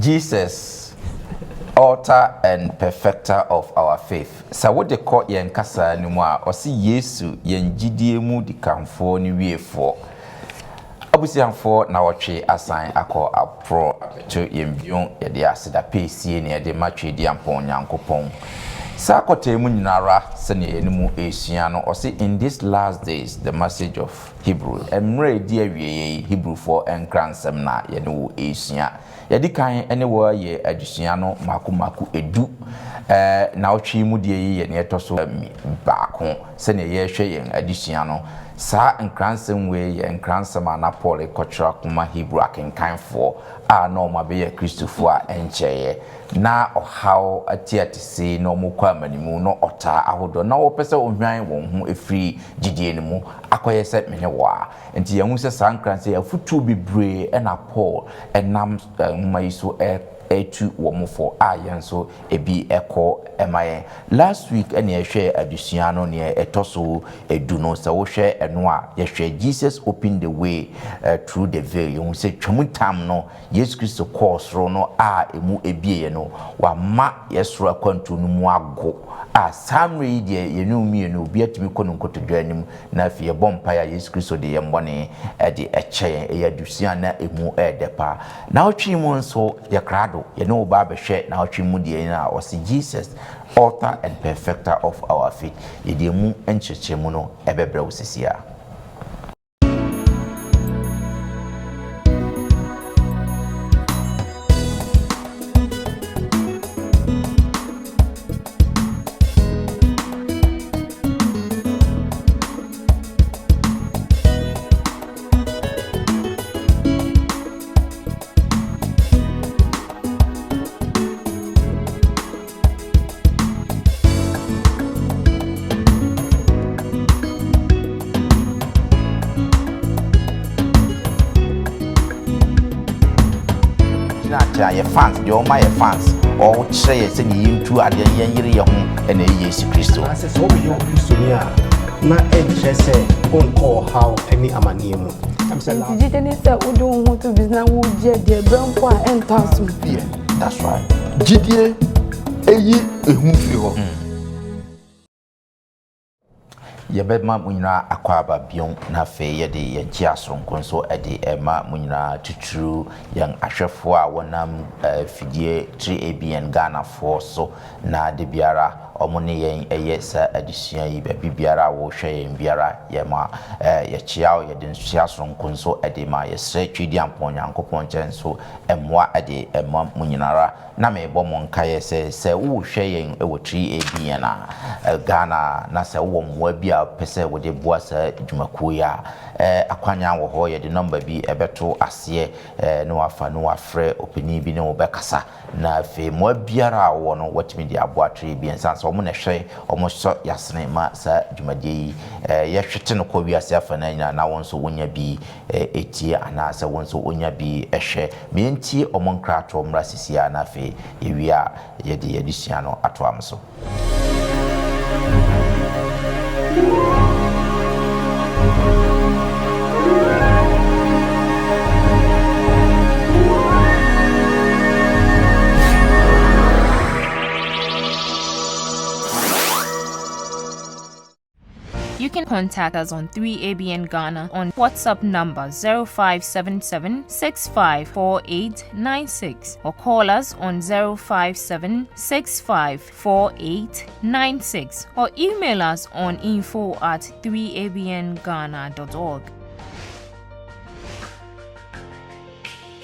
Jesus, author and perfecter of our faith. Sɛ wode kɔ yɛn kasaa no mu a, ɔse Yesu, yɛn gyidie mu dikanfoɔ ne wiefoɔ. Abusuafoɔ nawɔtwe asan akɔ aporɔ abɛto yɛn bio, yɛde aseda pɛsie na yɛde ma Tweediampɔn Nyankopɔn. Saa kɔtaa mu nyinara sɛnea yɛne mu ɛresua no, ɔse in these last days the message of Hebrew. Mmerɛ a ɛdi awieeɛ yi, Hebrewfoɔ nkransɛm na yɛne wo ɛresua. Yɛdi kan ne wo ayɛ adesua no mmaako mmaako edu. Naawɔtwe yi mu deɛ yi yɛ nea ɛtɔ so baako sɛnea yɛrehwɛ yɛn adesua no. Saa nkransɛm wei yɛ nkransɛm a na Paul rekɔtwerɛ akɔma Hebrew akenkanfoɔ a na wɔn abɛyɛ Kristofoɔ a ɛnkyɛeɛ. Na ɔhaw atiatese na wɔrekɔ amanemu na ɔtaa ahodoɔ na wɔpɛ sɛ wɔhwan wɔn ho firi gyidie no mu akɔyɛ sɛ me ne wo a. Nti yɛhu sɛ saa nkransɛm yi afotuo bebree na Paul nam nwoma yi so retu wɔn fo a yɛn nso ebi kɔ ma yɛn. Last week ɛna yɛhwɛɛ adesua no nea ɛtɔ so edu no. Sɛ wohwɛ ɛno a, yɛhwɛ Jesus opened the way through the veil. Yɛhu sɛ twam tam no, Yesu Kristo kɔɔ soro no a emu ebieɛ no, wama yɛ soro akwantuo no mu ago a saa mmerɛ yi deɛ yɛne wo mmienu obi atumi kɔ no nkotodwe anim na afei yɛbɔ mpaeɛ a Yesu Kristo de yɛn bɔne de kyɛ yɛn. Ɛyɛ adesua a na ɛmu yɛ dɛ paa. Naawɔtwe yi mu nso, yɛ krado, yɛne wo ba abɛhwɛ naawɔtwe mu deɛ no a ɔse Jesus, Author and Perfecter of our faith. Yɛde ɛmu nkyerɛkyerɛmu no ɛbɛbrɛ wo seesei ara. Gyina yɛ fans deɛ ɔma yɛ fans ɔkyerɛ yɛ sɛdeɛ yɛntu adeɛ yɛnyere yɛ ho ɛna ɛyɛ Yesu Kristo. Anaasɛ sɛ wobɛyɛ Okristoni a, na ɛnkyerɛ sɛ wonkɔ ɔhaw ne amanneɛ mu. Nti gyidie ne sɛ wode wo ho to bi na wogye deɛ berɛ mpo a ɛntɔ asom. Yeah, that's right. Gyidie eyi ehu firi hɔ. Yɛbɛma mo nyinaa akwaaba bio na afei yɛde yɛn nkyea soronko nso de rema mo nyinaa, titiriw yɛn ahwɛfoɔ a wɔnam fidie 3ABN Ghanafoɔ so na da biara wɔn ne yɛn yɛ saa adesua yi. Baabi biara a wɔrehwɛ yɛn biara, yɛma yɛkyea wo, yɛde nkyea soronko nso de ma. Yɛsrɛ Tweediampɔn Nyankopɔn nkyɛn nso mmoa de ma mo nyinara. Na merebɔ mo nkaeɛ sɛ, sɛ worehwɛ yɛn wɔ 3ABN a, Ghana, na sɛ wowɔ mmoa bi a wopɛ sɛ wode boa saa dwumakuo yi a, akwanya wɔ hɔ, yɛde nɔmba bi bɛto aseɛ na wafa na wafrɛ ɔpanin bi ne wo bɛkasa, na afei mmoa biara a wowɔ no watumi de aboa 3ABN, ɛsiane sɛ wɔn na ɛhwɛ, wɔsɔ yɛn asene ma saa dwumadie yi yɛhwete no kɔ wiase afanaa nyinaa na wo nso wonya bi tie anaasɛ wo nso wonya bi hwɛ. Ma yɛntie wɔn nkratoɔ mmra sisi ara na afei yɛwie a yɛde yɛn adesua no atoa mo so. You can contact us on 3ABN Ghana on WhatsApp number 0577 654896 or call us on 057 654896 or email us on info at 3abnghana.org.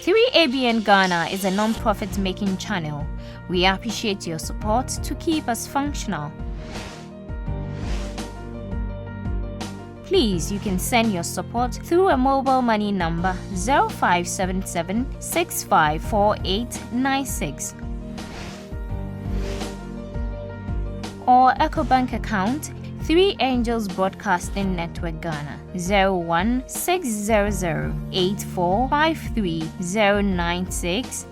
3ABN Ghana is a non-profit making channel. We appreciate your support to keep us functional. Please, you can send your support through a mobile money number 0577 654896 or EcoBank account 3 Angels Broadcasting Network Ghana 01600 8453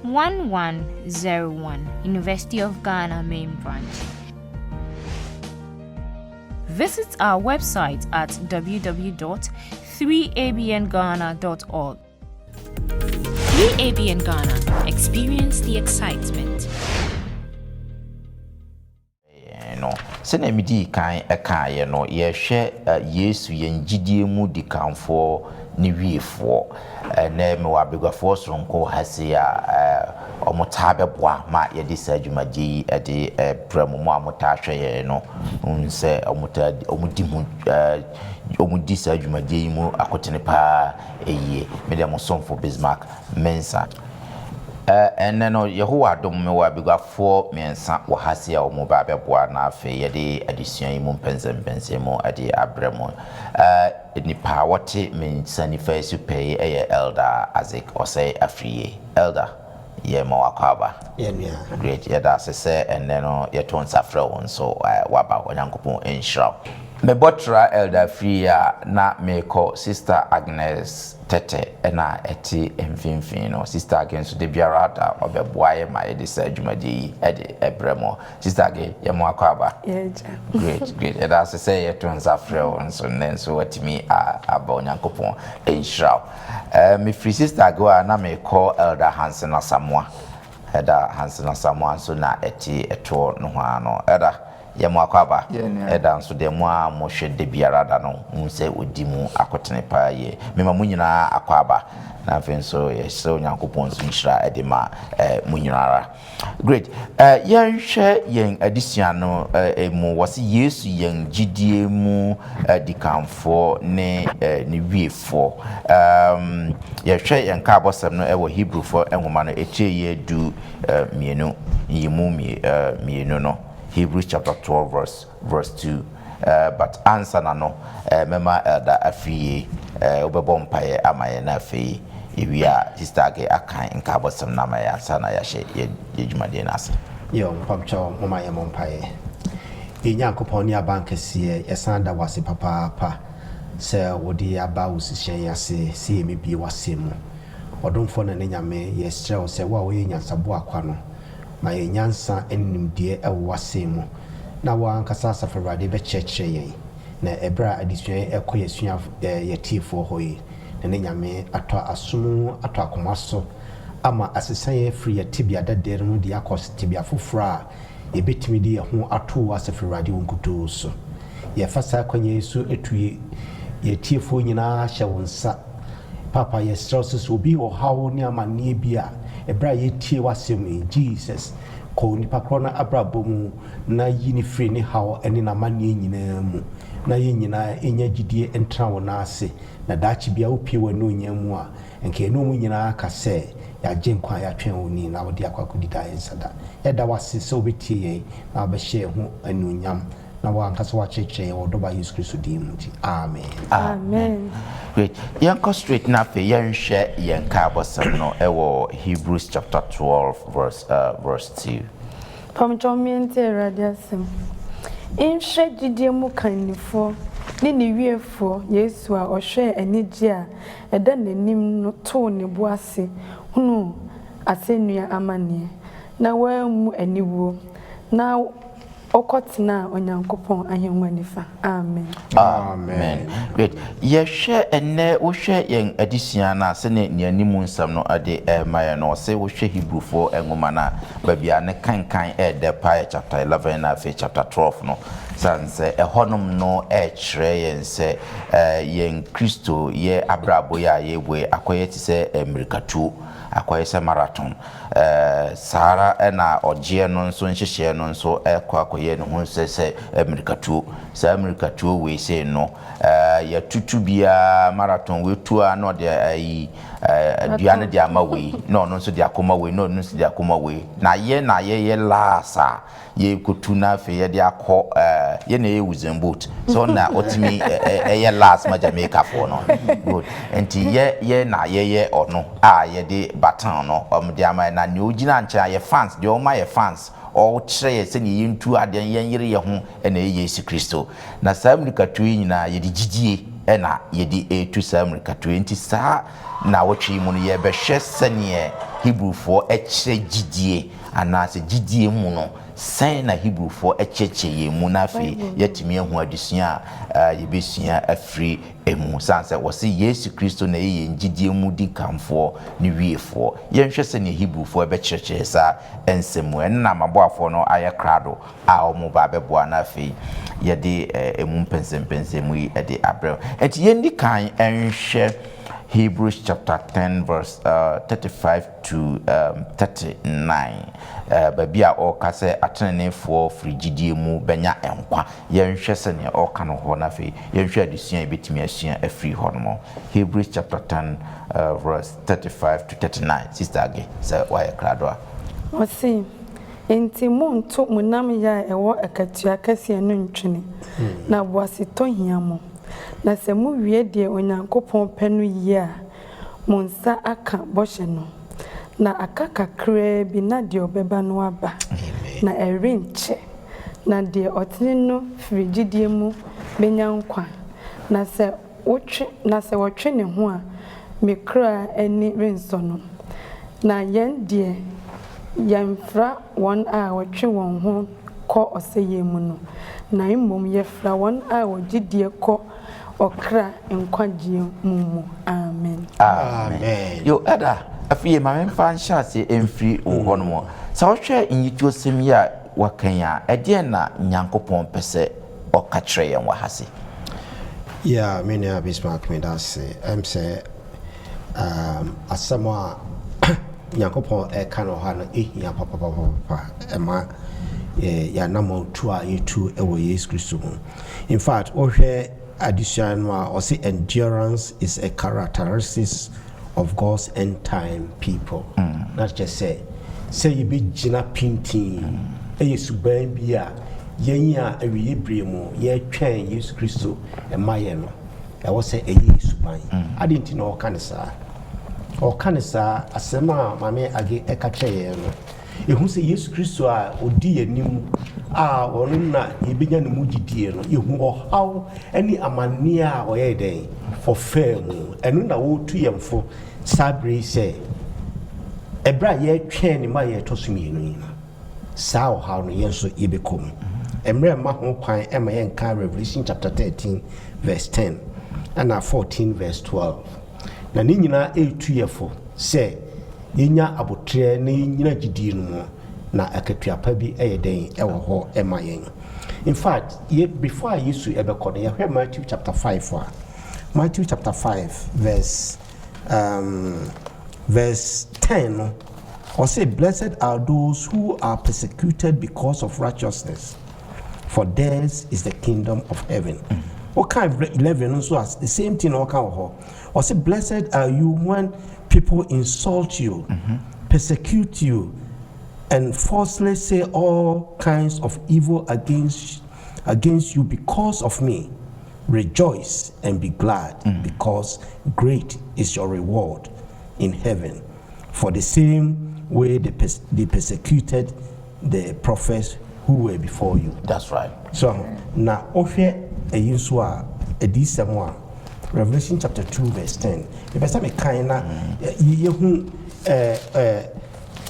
1101 University of Ghana Main Branch. Visit our website at www.3abnghana.org. GABN Ghana. Experience the excitement. No, sɛnea medii kan kaeɛ no, yɛhwɛ Yesu yɛn gyidie mu dikanfoɔ ne wiefoɔ. Ɛnɛ mewɔ abaguafoɔ soronko ha sei a wɔtaa bɛboa ma yɛde saa dwumadie yi de brɛ mo. Mo a motaa hwɛ yɛn no, wohu sɛ wɔtaa wɔdi mu wɔdi saa dwumadie yi mu akotene paa yie. Me deɛ mo somfo Bismarck Mensah. Ɛnnɛ no, Yehowa adom, mewɔ abaguafoɔ mmiɛnsa wɔ ha sei a wɔreba abɛboa na afei yɛde adesua yi mu mpɛnsɛmpɛnsɛmu de abrɛ mo. Nipa a wɔte me nsa nifa yi so pɛɛ yi yɛ Elder Isaac Osei Afriyie. Elder, yɛma wo akwaaba. Yɛn nua. Great, yɛda ase sɛ ɛnnɛ no yɛto nsa frɛ wo nso waba. Onyankopɔn nhyira wo. Mebɔ tra Elder Afriyie a, na merekɔ Sister Agnes Tɛtɛ na ɛte mfimfini no. Sister Age nso da biara da ɔbɛboa yɛ ma yɛde saa dwumadie yi de brɛ mo. Sister Age, yɛ mo akɔ aba. Great, great. Yɛda ase sɛ yɛto nsa frɛ wo nso nnɛ nso watumi aba. Onyankopɔn nhyira wo. Mefiri Sister Age a na mekɔ Elder Hansen Asamoah. Elder Hansen Asamoah nso na ɛte ɛtoɔ no ho ano. Elder, yɛ mo akɔ aba. Ɛda nso deɛ mo a mohwɛ da biara da no hu sɛ ɔdi mu akotene paa yie. Mema mo nyinaa akɔ aba, na afei nso yɛsrɛ Onyankopɔn nso nhyira de ma mo nyinara. Great. Yɛnhwɛ yɛn adesua no mu. Wɔse Yesu yɛn gyidie mu dikanfoɔ ne ne wiefoɔ. Yɛhwɛ yɛn kaabɔsɛm no wɔ Hebrewfoɔ nwoma no etire yɛ 12 nyimu 2 no, Hebrews chapter 12 verse 2. But ansa na no, mɛma Elder Afriyie wobɛbɔ mpaeɛ ama yɛn, na afei ewie a Sister Age akan nkaabɔsɛm no ama yɛn ansa na yɛahyɛ yɛ dwumadie no ase. Yo, mpamkyɛw, moma yɛ mmɔ mpaeɛ. Yɛn Nyankopɔn ne abankɛseɛ, yɛsan da wase papaapa sɛ wode aba wo sisian yi ase sɛ yɛmɛbie w'asɛm mu. Ɔdomfoɔ na ne Nyame, yɛsrɛ wo sɛ wo a woyɛ nyansaboa akwa no, ma yɛn nyansa ne nimdeɛ ɛwɔ w'asɛm mu, na wo ankasa Asafo Awurade bɛkyerɛkyerɛ yɛn, na ɛberɛ a adesua yi ɛkɔ yɛsua yɛtiefoɔ hɔ yi, na ne Nyame atɔ asom, atɔ akoma so ama asesa yɛn afiri yɛ tebea dadeɛ no mu de akɔ tebea foforɔ a yɛbɛtumi de yɛn ho ato wɔ Asafo Awurade wo nkutoo so. Yɛfa saa akwannya yi so etu yɛtiefoɔ nyinaa hyɛ wo nsa. Papa, yɛsrɛ wo sɛ sɛ obi wɔ haw ne amanneɛ bi a, ɛberɛ a yɛtie w'asɛm yi, Jesus, kɔ nipa korɔ no abrabɔ mu na yi ne firi ne haw ne n'amanneɛ nyinaa mu, na yɛn nyinaa ɛnya gyidie ntena wo nan ase, na daakye bia wopie w'anuonyam mu a, nka yɛne mu nyinaa ka sɛ yɛagye nkwa a yɛatwɛn wo ni na wode akɔ akɔdi daa yɛn nsa da. Yɛda wase sɛ wobɛtie yɛn na wobɛhyɛ yɛn ho anuonyam na wankasa wakyerɛkyerɛ yɛn wɔ dɔba Yesu Kristo din mu nti, amen. Amen. Great. Yɛnkɔ straight na afei yɛnhwɛ yɛn kaabɔsɛm no ɛwɔ Hebrews chapter 12 verse 2. Pamkyɛw, mmiɛnti Awurade asɛm. Nhwɛ gyidie mu kannifoɔ ne ne wiefoɔ Yesu a ɔhwɛɛ anigye a ɛda n'anim no too ne bo ase hunu asɛnnua amanneɛ, na wammu aniwuo, na ɔkɔtenaa Onyankopɔn ahengua nifa. Amen. Amen. Great. Yɛhwɛ ɛnnɛ, wohwɛ yɛn adesua no a, sɛne nea mu nsɛm no de ɛma yɛn no, ɔsɛ wohwɛ Hebrewfoɔ nwoma no a, baabi a ne kankan ɛɛdɛ paa yɛ chapter 11 na afei chapter 12 no, sane sɛ ɛhɔnom no ɛɛkyerɛ yɛn sɛ yɛn Kristo yɛ abrabɔ yi a yɛbɔ yi akɔyɛ te sɛ mmirikatuo, akɔyɛ sɛ marathon. Saa ara ɛna ɔgyeɛ no nso nhyehyɛeɛ no nso ɛkɔ akɔyɛ ne ho sɛ mmirikatuo. Saa mmirikatuo wei sei no, yɛtutu biara marathon wei tu a, na ɔde ayi dua no de ama wei, na ɔno nso de akɔma wei, na ɔno nso de akɔma wei, na yɛ na yɛyɛ last a yɛkɔtu, na afei yɛde akɔ yɛ na ɛyɛ Usain Bolt so na ɔtumi ɛyɛ last ma Jamaicafoɔ no. Good. Nti yɛ na yɛyɛ ɔno a yɛde baton no ɔmo de ama yɛ, na nea ogyina nkyɛn a yɛ fans deɛ ɔma yɛ fans ɔkyerɛ yɛ sɛnea yɛntu adeɛ, yɛnyere yɛ ho, ɛna ɛyɛ Yesu Kristo. Na saa mmirikatuo yi nyinaa yɛde gyidie ɛna yɛde ɛretu saa mmirikatuo yi. Nti saa na wɔtwe yi mu no, yɛbɛhwɛ sɛneɛ Hebrewfoɔ kyerɛ gyidie anaasɛ gyidie mu no, sɛn na Hebrewfoɔ kyerɛkyerɛ yɛn mu na afei yɛatumi ahu adesua a yɛbɛsua afiri mu. Sane sɛ wɔse Yesu Kristo na ɛyɛ yɛn gyidie mu dikanfoɔ ne wiefoɔ. Yɛnhwɛ sɛdeɛ Hebrewfoɔ bɛkyerɛkyerɛ saa nsɛm mu. Ɛno na m'aboafoɔ no ayɛ krado a wɔreba abɛboa na afei yɛde ɛmu mpɛnsɛmpɛnsɛmu yi de abrɛ wo. Enti yɛnni kan nhwɛ Hebrews chapter 10 verse 35 to 39, baabi a ɔreka sɛ ateneneefoɔ firi gyidie mu bɛnya nkwa. Yɛnhwɛ sɛdeɛ ɔreka no hɔ na afei yɛnhwɛ adesua a yɛbɛtumi asua afiri hɔ nom. Hebrews chapter 10 verse 35 to 39. Sister Age, sɛ woayɛ krado a. Ɔse, Enti monto mo nnamyɛ a ɛwɔ akatua kɛseɛ no ntwene, na boasetɔ hia mo. Na sɛ mowie deɛ Onyankopɔn pɛ no yie a, mo nsa aka bɔhyɛ no. Na aka kakraa bi na deɛ ɔbɛba no aba, na ɛrenkyɛ. Na deɛ ɔtene no firi gyidie mu bɛnya nkwa, na sɛ wotwe, na sɛ ɔtwe ne ho a, me kra ani rensɔ no. Na yɛn deɛ, yɛmfra wɔn a wɔtwe wɔn ho kɔ ɔsɛeɛ mu no, na mmom yɛfra wɔn a wɔgye die kɔ ɔkra nkwagyeɛ mu mu. Amen. Amen. Yo, Elder, afei ma memfa nhyɛ aseɛ mfiri wo hɔ nom. Sɛ wohwɛ nyituosɛm yi a waka yi a, ɛdeɛn na Nyankopɔn pɛ sɛ ɔka kyerɛ yɛn wɔ ha se? Yeah, me nua Bismarck, meda ase. Ɛm sɛ asɛm a Nyankopɔn ɛka no ha no ɛhia papapapapa ɛma yɛanammɔntu a yɛtu wɔ Yesu Kristo mu. In fact, wohwɛ adesua no a, ɔse endurance is a characteristic of God's end time people. Na kyerɛ sɛ yɛbɛgyina pintin ɛyɛ suban bi a yɛn a awieɛ berɛ mu yɛtwɛn Yesu Kristo ɛma yɛn no, ɛwɔ sɛ ɛyɛ suban. Ade nti na ɔka ne saa, ɔka ne saa asɛm a Maame Age ɛka kyerɛ yɛn no, ɛhu sɛ Yesu Kristo a ɔdi yɛn anim a ɔno na yɛbɛnya ne mu gyidie no, yɛhu ɔhaw ne amanneɛ a ɔyɛ dɛn ɔfaa mu. Ɛno na wɔretu yɛn fo saa bere yi sɛ ɛberɛ a yɛretwɛn ne ma yɛtɔ so mmienu yi no, saa ɔhaw no yɛn nso yɛbɛkɔ mu. Mmerɛ mma ho kwan ɛma yɛnka Revelation chapter 13 verse 10 ɛna 14 verse 12, na ne nyinaa ɛretu yɛ fo sɛ yɛnya abotrɛ na yɛnyina gyidie no mu na akatua pa bi ɛyɛ dɛn ɛwɔ hɔ ɛma yɛn. In fact, yɛ before a Yesu ɛbɛkɔ no, yɛhwɛ Matthew chapter 5 a, Matthew chapter 5 verse 10 no, ɔse, "Blessed are those who are persecuted because of righteousness, for theirs is the kingdom of heaven." Woka 11 nso as the same thing na ɔka wɔ hɔ. Ɔse, "Blessed are you when people insult you, persecute you and falsely say all kinds of evil against you because of me. Rejoice and be glad, because great is your reward in heaven. For the same way they persecuted the prophets who were before you." That's right. So na wohwɛ ɛyi nso a, adiyisɛm a, Revelation chapter 2 verse 10, mepɛ sɛ mekan na yɛhu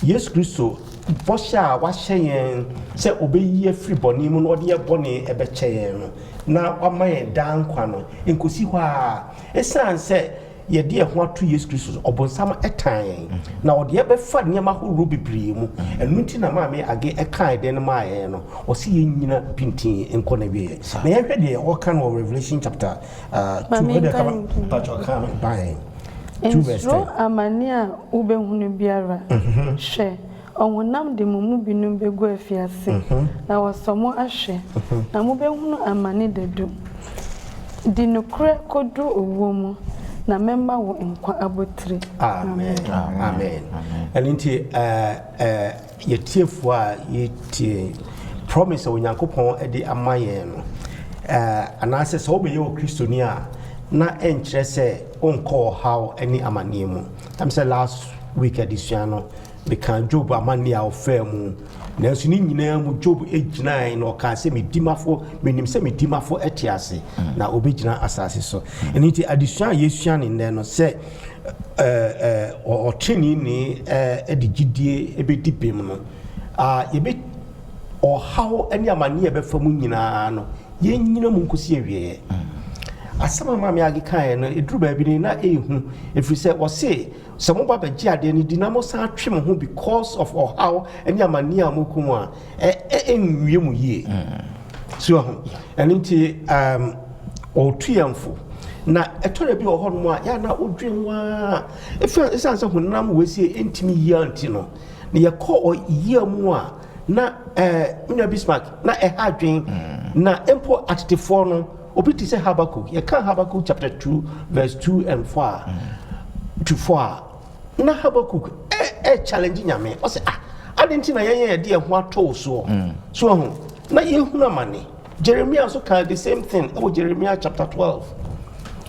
Yesu Kristo bɔhyɛ a wahyɛ yɛn sɛ ɔbɛyi afiri bɔne mu na ɔde yɛ bɔne ɛbɛkyɛ yɛn no na wama yɛn daa nkwa no. Nkosi hɔ a, ɛsiane sɛ yɛde yɛn ho ato Yesu Kristo so, ɔbɔnsam ɛtan yɛn na ɔde yɛbɛfa nneɛma ahorow bebree mu. Ɛno nti na Maame Age ɛkae den no maa yɛn no, ɔsi yɛn nyina pintin nkɔ na wieɛ. Na yɛhwɛ deɛ ɔka no wɔ Revelation chapter 2. Maame wode nka kama ntom. Patro ka no ban 2 verse 10. Nsuro amane a wobɛhunu biara. Hwɛ, ɔhonam de mo mu binom bɛgu afiase, na wɔsɔ mo ahwɛ, na mobɛhunu amane dadu. Di nokorɛ kɔduru owuo mu, na mɛma wo nkwa abotire. Amen, amen. Ɛno nti yɛtiefoɔ a yɛtie promise a Onyankopɔn de ama yɛn no, anaasɛ sɛ wobɛyɛ wɔ Kristoni a, na ɛnkyerɛ sɛ wonkɔ ɔhaw ne amanneɛ mu. Tam sɛ last week adesua no, meka Job amanneɛ a ɔfaa mu, nanso ne nyinaa mu Job gyinae na ɔkaa sɛ, "Medimafo, menim sɛ medimafo te ase na ɔbɛgyina asase so." Ɛno nti adesua a yɛsua ne nnɛ no sɛ Ɔtreneeni de gyidie bɛdi bem no, yɛbɛ ɔhaw ne amaneɛ a ɛbɛfa mu nyinaa no, yɛnnyina mu nkɔsi awieɛ. Asɛm a Maame Age kaeɛ no, ɛduru baabi no na ɛyɛ hu, ɛfiri sɛ ɔse sɛ moba bɛgye adeɛ no di na mosan twe mo ho because of ɔhaw ne amaneɛ a mokɔ mu a, ɛnwie mo yie. So ahu? Ɛno nti ɔretu yɛn fo. Na ɛtɔ da bi wɔ hɔnom a yɛ na wodwen ho ara ɛfiri ɛsiane sɛ honam wɔasie ɛntumi yia nti no na yɛkɔ yia mu a na ɛɛ me nua Bismarck na ɛha adwen mm. Na mpo atetefoɔ no obi te sɛ Habakkuk, yɛka Habakkuk chapter 2 verse 2 and 4 a to 4 a na Habakkuk ɛ ɛ challenge Nyame, ɔsɛ ah, adi nti na yɛn yɛn yɛde yɛn ho ato wo soɔ mm. So ɛho na yɛhunu amane. Jeremiah nso kaa the same thing ɛwɔ Jeremiah chapter 12.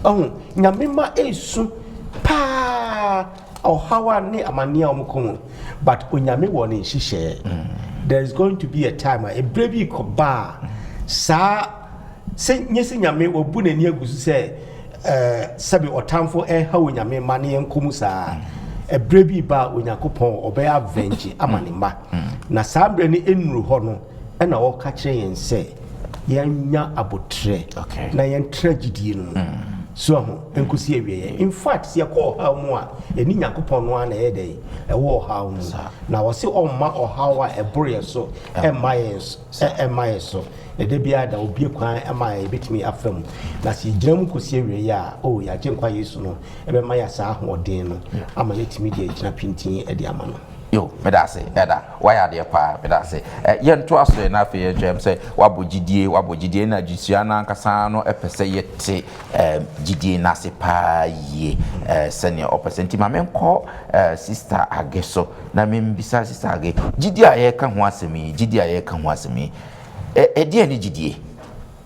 Ɔho Nyame ma esu paa ɔhaw a ne amane a wɔn kɔ mu, but Onyame wɔ ne nhyehyɛɛ mm. There is going to be a time a ebere bi kɔ baa saa sɛ nye sɛ Nyame wabu n'ani agu so sɛ ɛɛ sɛbi ɔtamfo ɛha Onyame ma ne yɛn kɔ mu saa. Ɛberɛ bi ba a Onyankopɔn ɔbɛyɛ avenge ama ne mma, na saa mmerɛ no nnuru hɔ no ɛna ɔka kyerɛ yɛn sɛ yɛnya abotrɛ na yɛntra gyidie no mu so aho nkosi awieɛ. In fact, sɛ yɛkɔ ɔhaw mu a, ɛne Nyankopɔn no ara na ɛyɛ dɛn ɛwɔ ɔhaw mu, na ɔse ɔmma ɔhaw a ɛboro yɛn so ɛmma yɛn ɛmma yɛn so, na da biara da obue kwan ma yɛbɛtumi afa mu, na sɛ yɛgyina mu kɔsi awieɛ a, o yɛagye nkwa Yesu no ɛbɛma yɛ saa ahoɔden no ama yɛatumi de agyina pintinn de ama no. Yo, meda ase, Ɛda. Wayɛ adeɛ paa, meda ase. Ɛ, yɛntoa so ɛ, na afei yɛnhwɛ, ɛm sɛ wabɔ gyidie, wabɔ gyidie, ɛna adesua no ankasa no ɛpɛ sɛ yɛte ɛ, gyidie no ase paa yie, ɛ, sɛdeɛ ɔpɛ sɛ. Nti ma menkɔ ɛ, Sista Age so, na membisa Sista Age, gyidie a yɛreka ho asɛm yi, gyidie a yɛreka ho asɛm yi, ɛ, ɛdeɛn ne gyidie?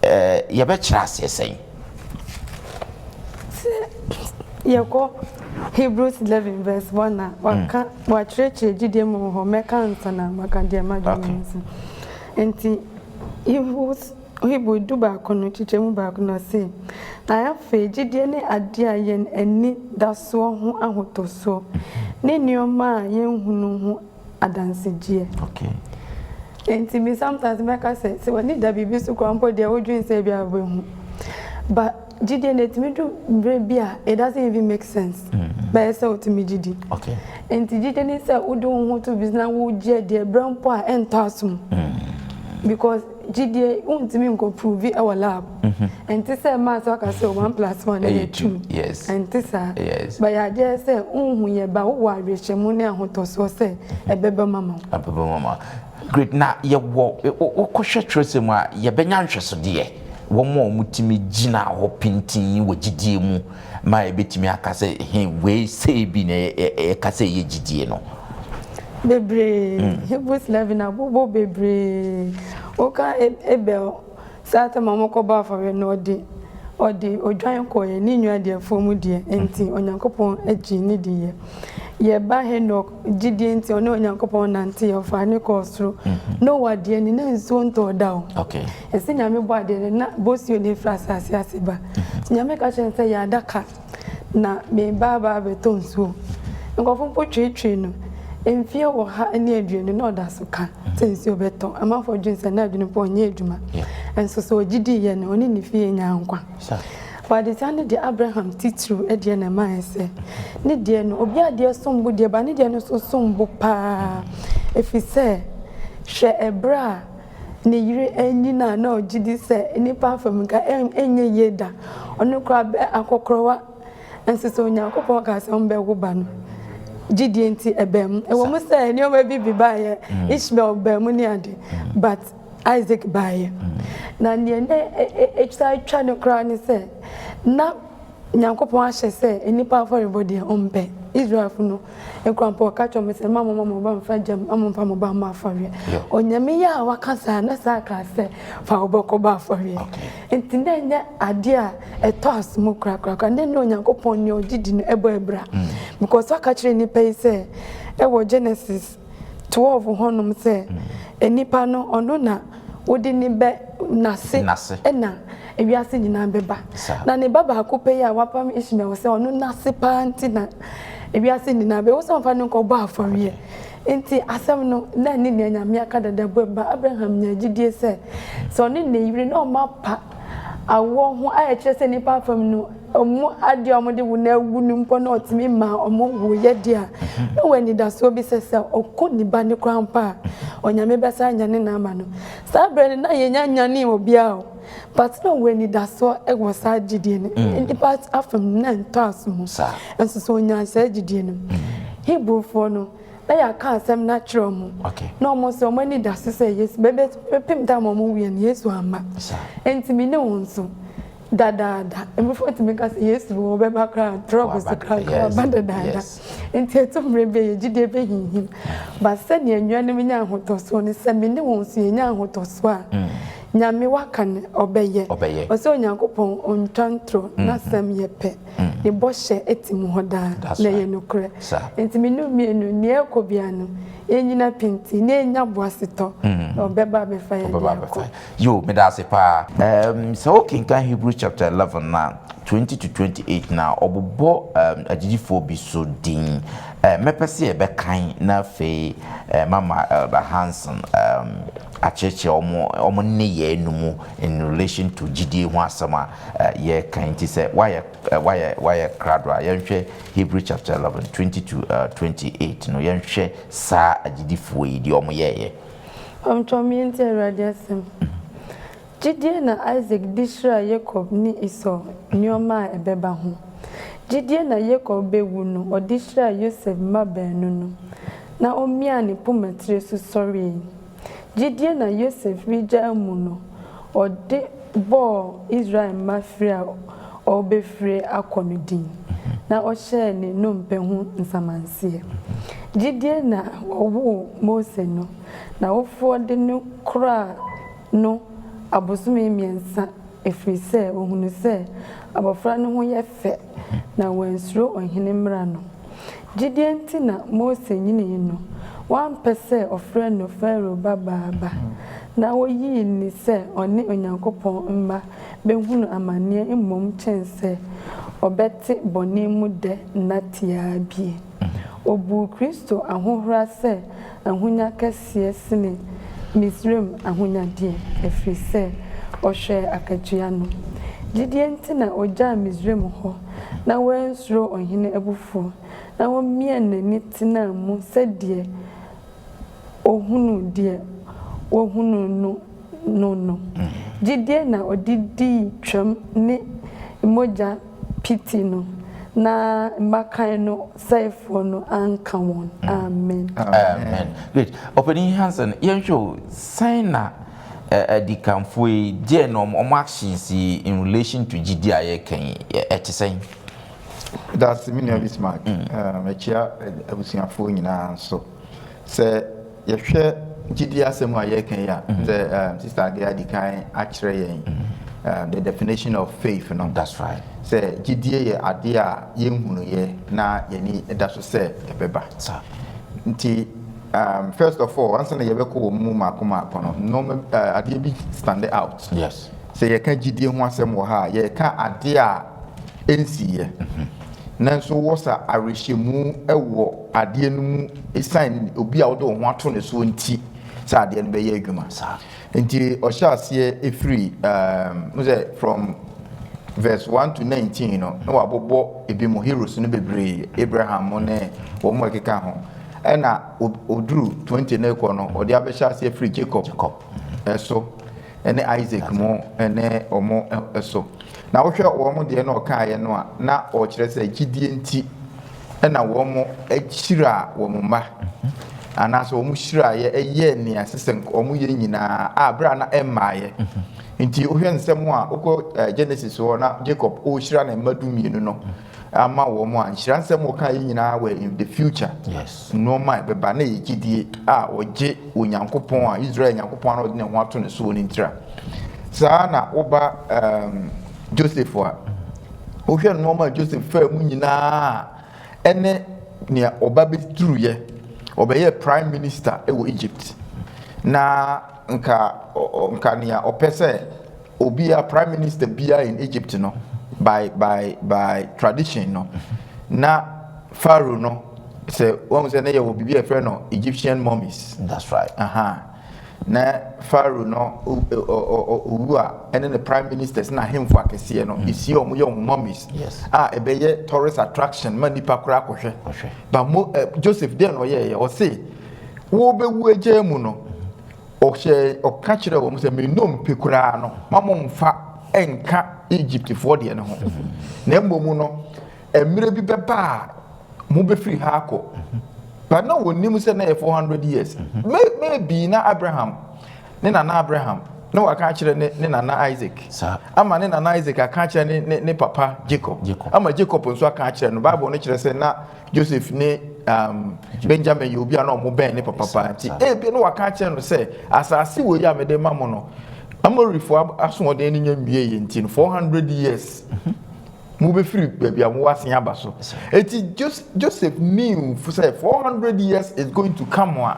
Yɛbɛkyerɛ aseɛ sɛn? Sɛ yɛkɔ Hebrews 11 verse 1 a, waka wakyerɛkyerɛ gyidie mu wɔ hɔ. Mɛka ansa na maka deɛ madwene mu nso. Nti Hebrews Hebrew 11 no kyekyɛmu 1 no ɔse, na afei gyidie ne adeɛ a yɛn ani da soɔ ho ahotɔsoɔ ne nneɛma a yɛnhunu ho adansegyeɛ. Okay. Nti me sometimes mɛka sɛ sɛ w'ani da biribi so koraa mpo deɛ wodwen sɛ ebi a wobɛhu. But gyidie no ɛtumi du mmerɛ bi a it doesn't even make sense. Bɛyɛ sɛ wotumi gye di. Okay. Nti gyidie ne sɛ wode wo ho to bi so na wogye adi ɛberɛ mpo a ɛntɔ asom. Because gyidie wontumi nkɔ prove ɛwɔ lab. Ɛnte sɛ maths waka sɛ 1 + 1 ɛyɛ 2. Ɛnte saa. Yes. But yɛ adeɛ sɛ wohu yɛ ba wowɔ awerɛhyɛmu ne ahotɔsoɔ sɛ ɛbɛba mama wo. Abɛbɛ mama. Great. Na yɛwɔ wokɔhwɛ twerɛsɛm mu a yɛbɛnya nhwɛsodeɛ wɔn a wɔtumi gyina hɔ pintinn wɔ gyidie mu ma yɛbɛtumi aka sɛ he wei sei bi na yɛka sɛ ɛyɛ gyidie no. Bebree. Hebrews 11 abobɔ bebree. Woka Abel saa tam a wɔkɔbɔ afɔre no, ɔde odwan kɔeɛ ne nua deɛ fam deɛ nti Onyankopɔn agye ne diiɛ. Yɛba Henok gyidie nti ɔne Onyankopɔn nante ɔfaa ne kɔɔ soro. Noah deɛ ne na nsuo ntɔɔ da o. Ɛsɛ Nyame bɔ adeɛ no na bosuo ne firi asase ase ba. Nti Nyame ka kyerɛ no sɛ yɛ adaka na meba aba abɛtɔ nsuo. Nkurɔfo mpo tweetwee no mfeɛ 120 na ɔda so ka sɛ nsuo bɛtɔ. Amanfoɔ dwen sɛ na adwene mpo ɔnyɛ adwuma. Nso sɛ ɔgye diiɛ no ɔne ne fie nyaa nkwa. Adesua no deɛ Abraham titiriw deɛ na ɛmaa sɛ ne deɛ no obi adeɛ som bo deɛ ba ne deɛ no nso som bo paa, ɛfiri sɛ hwɛ ɛberɛ a ne yere anyina a na ɔgye di sɛ nnipa afam nka ɛnyɛ yie da, ɔno koraa bɛ akɔkorɔwa, nso sɛ Onyankopɔn kaa sɛ ɔmbɛwo ba no, gyidie nti ɛbɛn mu. Ɛwɔ mu sɛ nneɛma bi bi baeɛ, Ishmael baa mu ne ade, but Isaac baeɛ. Na neɛ na ɛtwa twa no koraa ne sɛ na Nyankopɔn ahyɛ sɛ nnipa afɔrebɔ deɛ ɔmpɛ. Israelfo no nkura mpo ɔka kyerɛ wɔn sɛ mma mo mma mo ba mfa gya mu, mma mo mfa mo ba mmɔ afɔreɛ. Onyame yɛ a waka saa na saa ka sɛ fa wo ba kɔbɔ afɔreɛ. Nti na ɛnyɛ adeɛ a ɛtɔ asom korakorakora. Na ɛnyɛ Onyankopɔn nea ɔgye di no ɛbɔ abira. Because waka kyerɛ nnipa yi sɛ ɛwɔ Genesis 12 hɔnom sɛ nnipa no ɔno na wode ne bɛ n'ase ɛna Ewiase nyinaa bɛba. Na ne ba baako pɛ yi a wapam Ishmael sɛ ɔno n'ase paa nti na ewiase nyinaa bɛwo sɛ ɔmfa no nkɔbɔ afɔreɛ. Nti asɛm no na ɛne nea Nyame aka dada bɔ ba. Abraham nya gyidie sɛ sɛ ɔne ne yere na ɔma pa awoɔ ho a ɛkyerɛ sɛ nnipa afam no ɔmo adeɛ a ɔmo de wo na awu no mpo na ɔtumi ma ɔmo wo yɛ deɛ a, na wɔ anidasoɔ bi sɛ sɛ ɔko ne ba ne koraa mpo a, Onyame bɛsa anyane no ama no. Saa berɛ no na yɛnya nyane obiara o, but na ɔwɔ anidasoɔ wɔ saa gyidie no. Nnipa afam no na ntɔ aso mu, nso so ɔnyaa saa gyidie no. Hebrewfoɔ no na yɛaka asɛm no akyerɛ ɔmo na ɔmo nso ɔmo ani da so sɛ Yesu bɛpem da ma ɔmo wuiɛ no, Yesu amma. Nti me ne wo nso dadaada mmofra tumi ka sɛ Yesu wɔ bɛba koraa, trɔk so koraa koraa ba dadaada. Nti ɛto mmerɛ bi a yɛ gyidie bɛhinhim, ba sɛdeɛ nnuanom nya ahotɔsoɔ no, sɛ me ne wo nso yɛnya ahotɔsoɔ a, Nyame waka no ɔbɛyɛ. Ɔsɛ Onyankopɔn ɔntwa ntorɔ, n'asɛm yɛ pɛ, ne bɔhyɛ tim hɔ daa na ɛyɛ nokorɛ. Nti me ne mmienu nea ɛkɔ bia no, yɛnyina pinti na yɛnya boasetɔ na ɔbɛba abɛfa yɛn de akɔ. Yo, meda ase paa. Sɛ wokenkan Hebrews chapter 11 na 20 to 28 na ɔbobɔ agyidifoɔ bi so din. Mɛpɛ sɛ yɛbɛkan na afei mama Elder Hansen akyerɛkyerɛ ɔmo nneyɛɛ no mu in relation to gyidie ho asɛm a yɛreka. Nti sɛ wayɛ krado a, yɛnhwɛ Hebrew chapter 11 20 to 28 no, yɛnhwɛ saa agyidifoɔ yi deɛ ɔmo yɛɛyɛ. Ɔmtwɔm nti Awurade asɛm. Gyidie na Isaac de hyiraa Yakob ne Esau nneɛma a ɛbɛba ho. Gyidie na Yakob bɛwu no, ɔde hyiraa Yosef mma baanu no, na ɔmiaa ne pomatire so sɔree. Gyidie na Yosef regya mu no, ɔde bɔɔ Israel mma firi a ɔrebɛfiri akɔ no din, na ɔhyɛɛ ne nnompe ho nsamanseɛ. Gyidie na ɔwoo Mose no, n'awofoɔ de no koraa no abosome 3, ɛfiri sɛ ohunu sɛ abɔfra no ho yɛ fɛ, na wansuro ɔhene mmara no. Gyidie nti na Mose nyinii no, wampɛ sɛ ɔfrɛ no Farao babaa ba, na woyii ne sɛ ɔne Onyankopɔn mma bɛhunu amanneɛ mmom kyɛn sɛ ɔbɛte bɔne mu dɛ nna tiaa bie. Obuu Kristo ahohora sɛ ahonya kɛseɛ sene Misraim ahonyadeɛ, ɛfiri sɛ ɔhwɛɛ akatua no. Gyidie nti na ɔgyaa Misraim hɔ na wansuro ɔhene abufuo, na ɔmiaa n'ani tenaa mu sɛdeɛ ohunu deɛ wɔhunu no. Gyidie na ɔde dii Twam ne mogya piti no, na mmakan no sɛefoɔ no anka wɔn. Amen. Amen. Great. Ɔpanin Hansen, yɛnhwɛ o, sɛn na adikanfoɔ yi deɛ na ɔmo actions yi in relation to gyidie a yɛka yi ɛte sɛn? That's me nua Bismarck. Akyia abusuafoɔ nyinaa nso. Sɛ yɛhwɛ gyidie asɛm a yɛreka yi a, sɛ Sister Ade adi kan akyerɛ yɛn the definition of faith no. That's right. Sɛ gyidie yɛ adeɛ a yɛnhunuyɛ na yɛni da so sɛ ɛbɛba. Nti first of all, ansa na yɛbɛkɔ wɔ mu maako maako no, nneɛma adeɛ bi stand out. Sɛ yɛka gyidie ho asɛm wɔ ha a, yɛka adeɛ a ɛnsiiɛ, nanso wɔ sa awerɛhyɛmu wɔ adeɛ no mu ɛsiane obi a wode wo ho ato ne soɔ nti sɛ adeɛ no bɛyɛ adwuma. Nti ɔhyɛ aseɛ ɛfiri sɛ from verse 1 to 19 no, na wabobɔ ebi mu heroes no bebree, Abraham mo ne wɔn mu ɛkeka ho, ɛna oduru 20 no kɔ no, ɔde abɛhyɛ aseɛ firi Jacob ɛso ɛne Isaac mo ɛne ɔmo ɛso. Na wohwɛ wɔn deɛ na ɔkaeɛ no a, na ɔkyerɛ sɛ gyidie nti ɛna wɔn akyira wɔn mma anaasɛ wɔn hyiraeɛ ɛyɛ nea ɛsɛ sɛ wɔn yɛ nyinaa a berɛ a na ɛmmaeɛ. Nti wohwɛ nsɛm a wokɔ Genesis hɔ na Jacob ɔrehyira ne mma 12 no ama wɔn a, nhyira nsɛm wɔka yi nyinaa wɔ in the future. Nneɛma a ɛbɛba na ɛyɛ gyidie a ɔgye Onyankopɔn a Israel Nyankopɔn a ɔde ne ho ato ne soɔ no ntira. Saa na woba Joseph a, wohwɛ nneɛma a Joseph faa mu nyinaa ɛne nea ɔba bɛduruyɛ ɔbɛyɛ prime minister wɔ Egypt, na nka nea ɔpɛ sɛ Obi a prime minister bia in Egypt no, by tradition no, na Pharaoh no, sɛ wɔn sɛ ne yɛ wɔ biribi a yɛfrɛ no Egyptian mummies. That's right. Aha. Na Pharaoh no owu a, ɛne ne prime ministers na ahemfo akɛseɛ no esie wɔn, yɛ wɔn mummies a ɛbɛyɛ tourist attraction ma nipa koraa akɔhwɛ. Kɔhwɛ. But mo Joseph deɛ na ɔyɛɛyɛ, ɔse wɔbɛwu agya mu no, ɔhyɛ ɔka kyerɛ wɔn sɛ me nnompe koraa no, ma mo nfa nka Egyptfoɔ deɛ no ho, na mmom no mmerɛ bi bɛba a mobɛfiri ha akɔ. But na wɔnim sɛ na yɛ 400 years. Maybe na Abraham ne nana Abraham na waka akyerɛ ne nana Isaac, ama ne nana Isaac aka akyerɛ ne papa Jacob, Jacob. ama Jacob nso aka akyerɛ no. Bible no kyerɛ sɛ na Joseph ne Benjamin yɛ obi a na ɔmo bɛn ne papa paa, nti ebi na waka akyerɛ no sɛ asase wɔ yi a mede ma mo no, Amorifoɔ asoɔden no nya nwie yɛ, nti no 400 years mobɛfiri baabi a mowɔ asen aba so. Eti Joseph knew sɛ 400 years is going to come a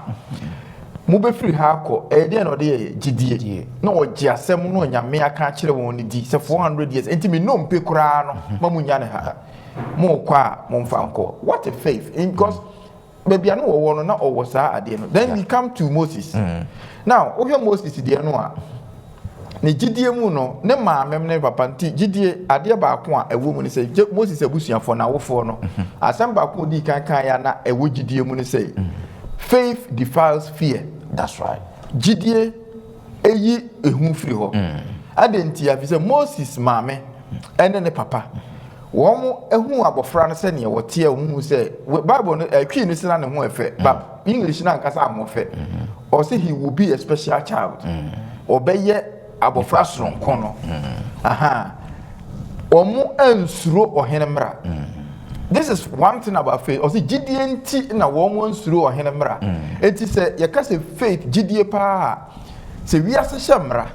mobɛfiri ha akɔ. Ɛyɛ deɛ na ɔde yɛ gyidie. Gyidie. Na ɔgye asɛm no Onyame aka akyerɛ wɔn no di sɛ 400 years nti me nnompe koraa no, ma mo nya ne ha, mokɔ a momfa nkɔ. What a faith! Because baabi a no wɔwɔ no, na ɔwɔ saa adeɛ no. Then we come to Moses. Now wohwɛ Moses deɛ no a, ne gyidie mu no, ne maame ne papa nti gyidie adeɛ baako a ɛwɔ mu ne sɛ Moses abusuafoɔ n'awofoɔ no, asɛm baako a odi kan kan ya na ɛwɔ gyidie mu ne sɛ faith defiles fear. That's right. Gyidie eyi ehu firi hɔ. Ade nti afi sɛ Moses maame ɛne ne papa wɔn ehu abɔfra no sɛnea wɔteɛ, wɔn hu sɛ Bible no ɛtwi ne sena ne ho ɛfɛ, but English na nkasa ahoɔfɛ, ɔsɛ he will be a special child, ɔbɛyɛ abɔfra soronko no. Aha, wɔn ansuro ɔhene mmra. This is one thing about faith. Ɔsɛ gyidie nti na wɔn ansuro ɔhene mmra. Eti sɛ yɛka sɛ faith, gyidie paa, sɛ wiase hyɛ mmra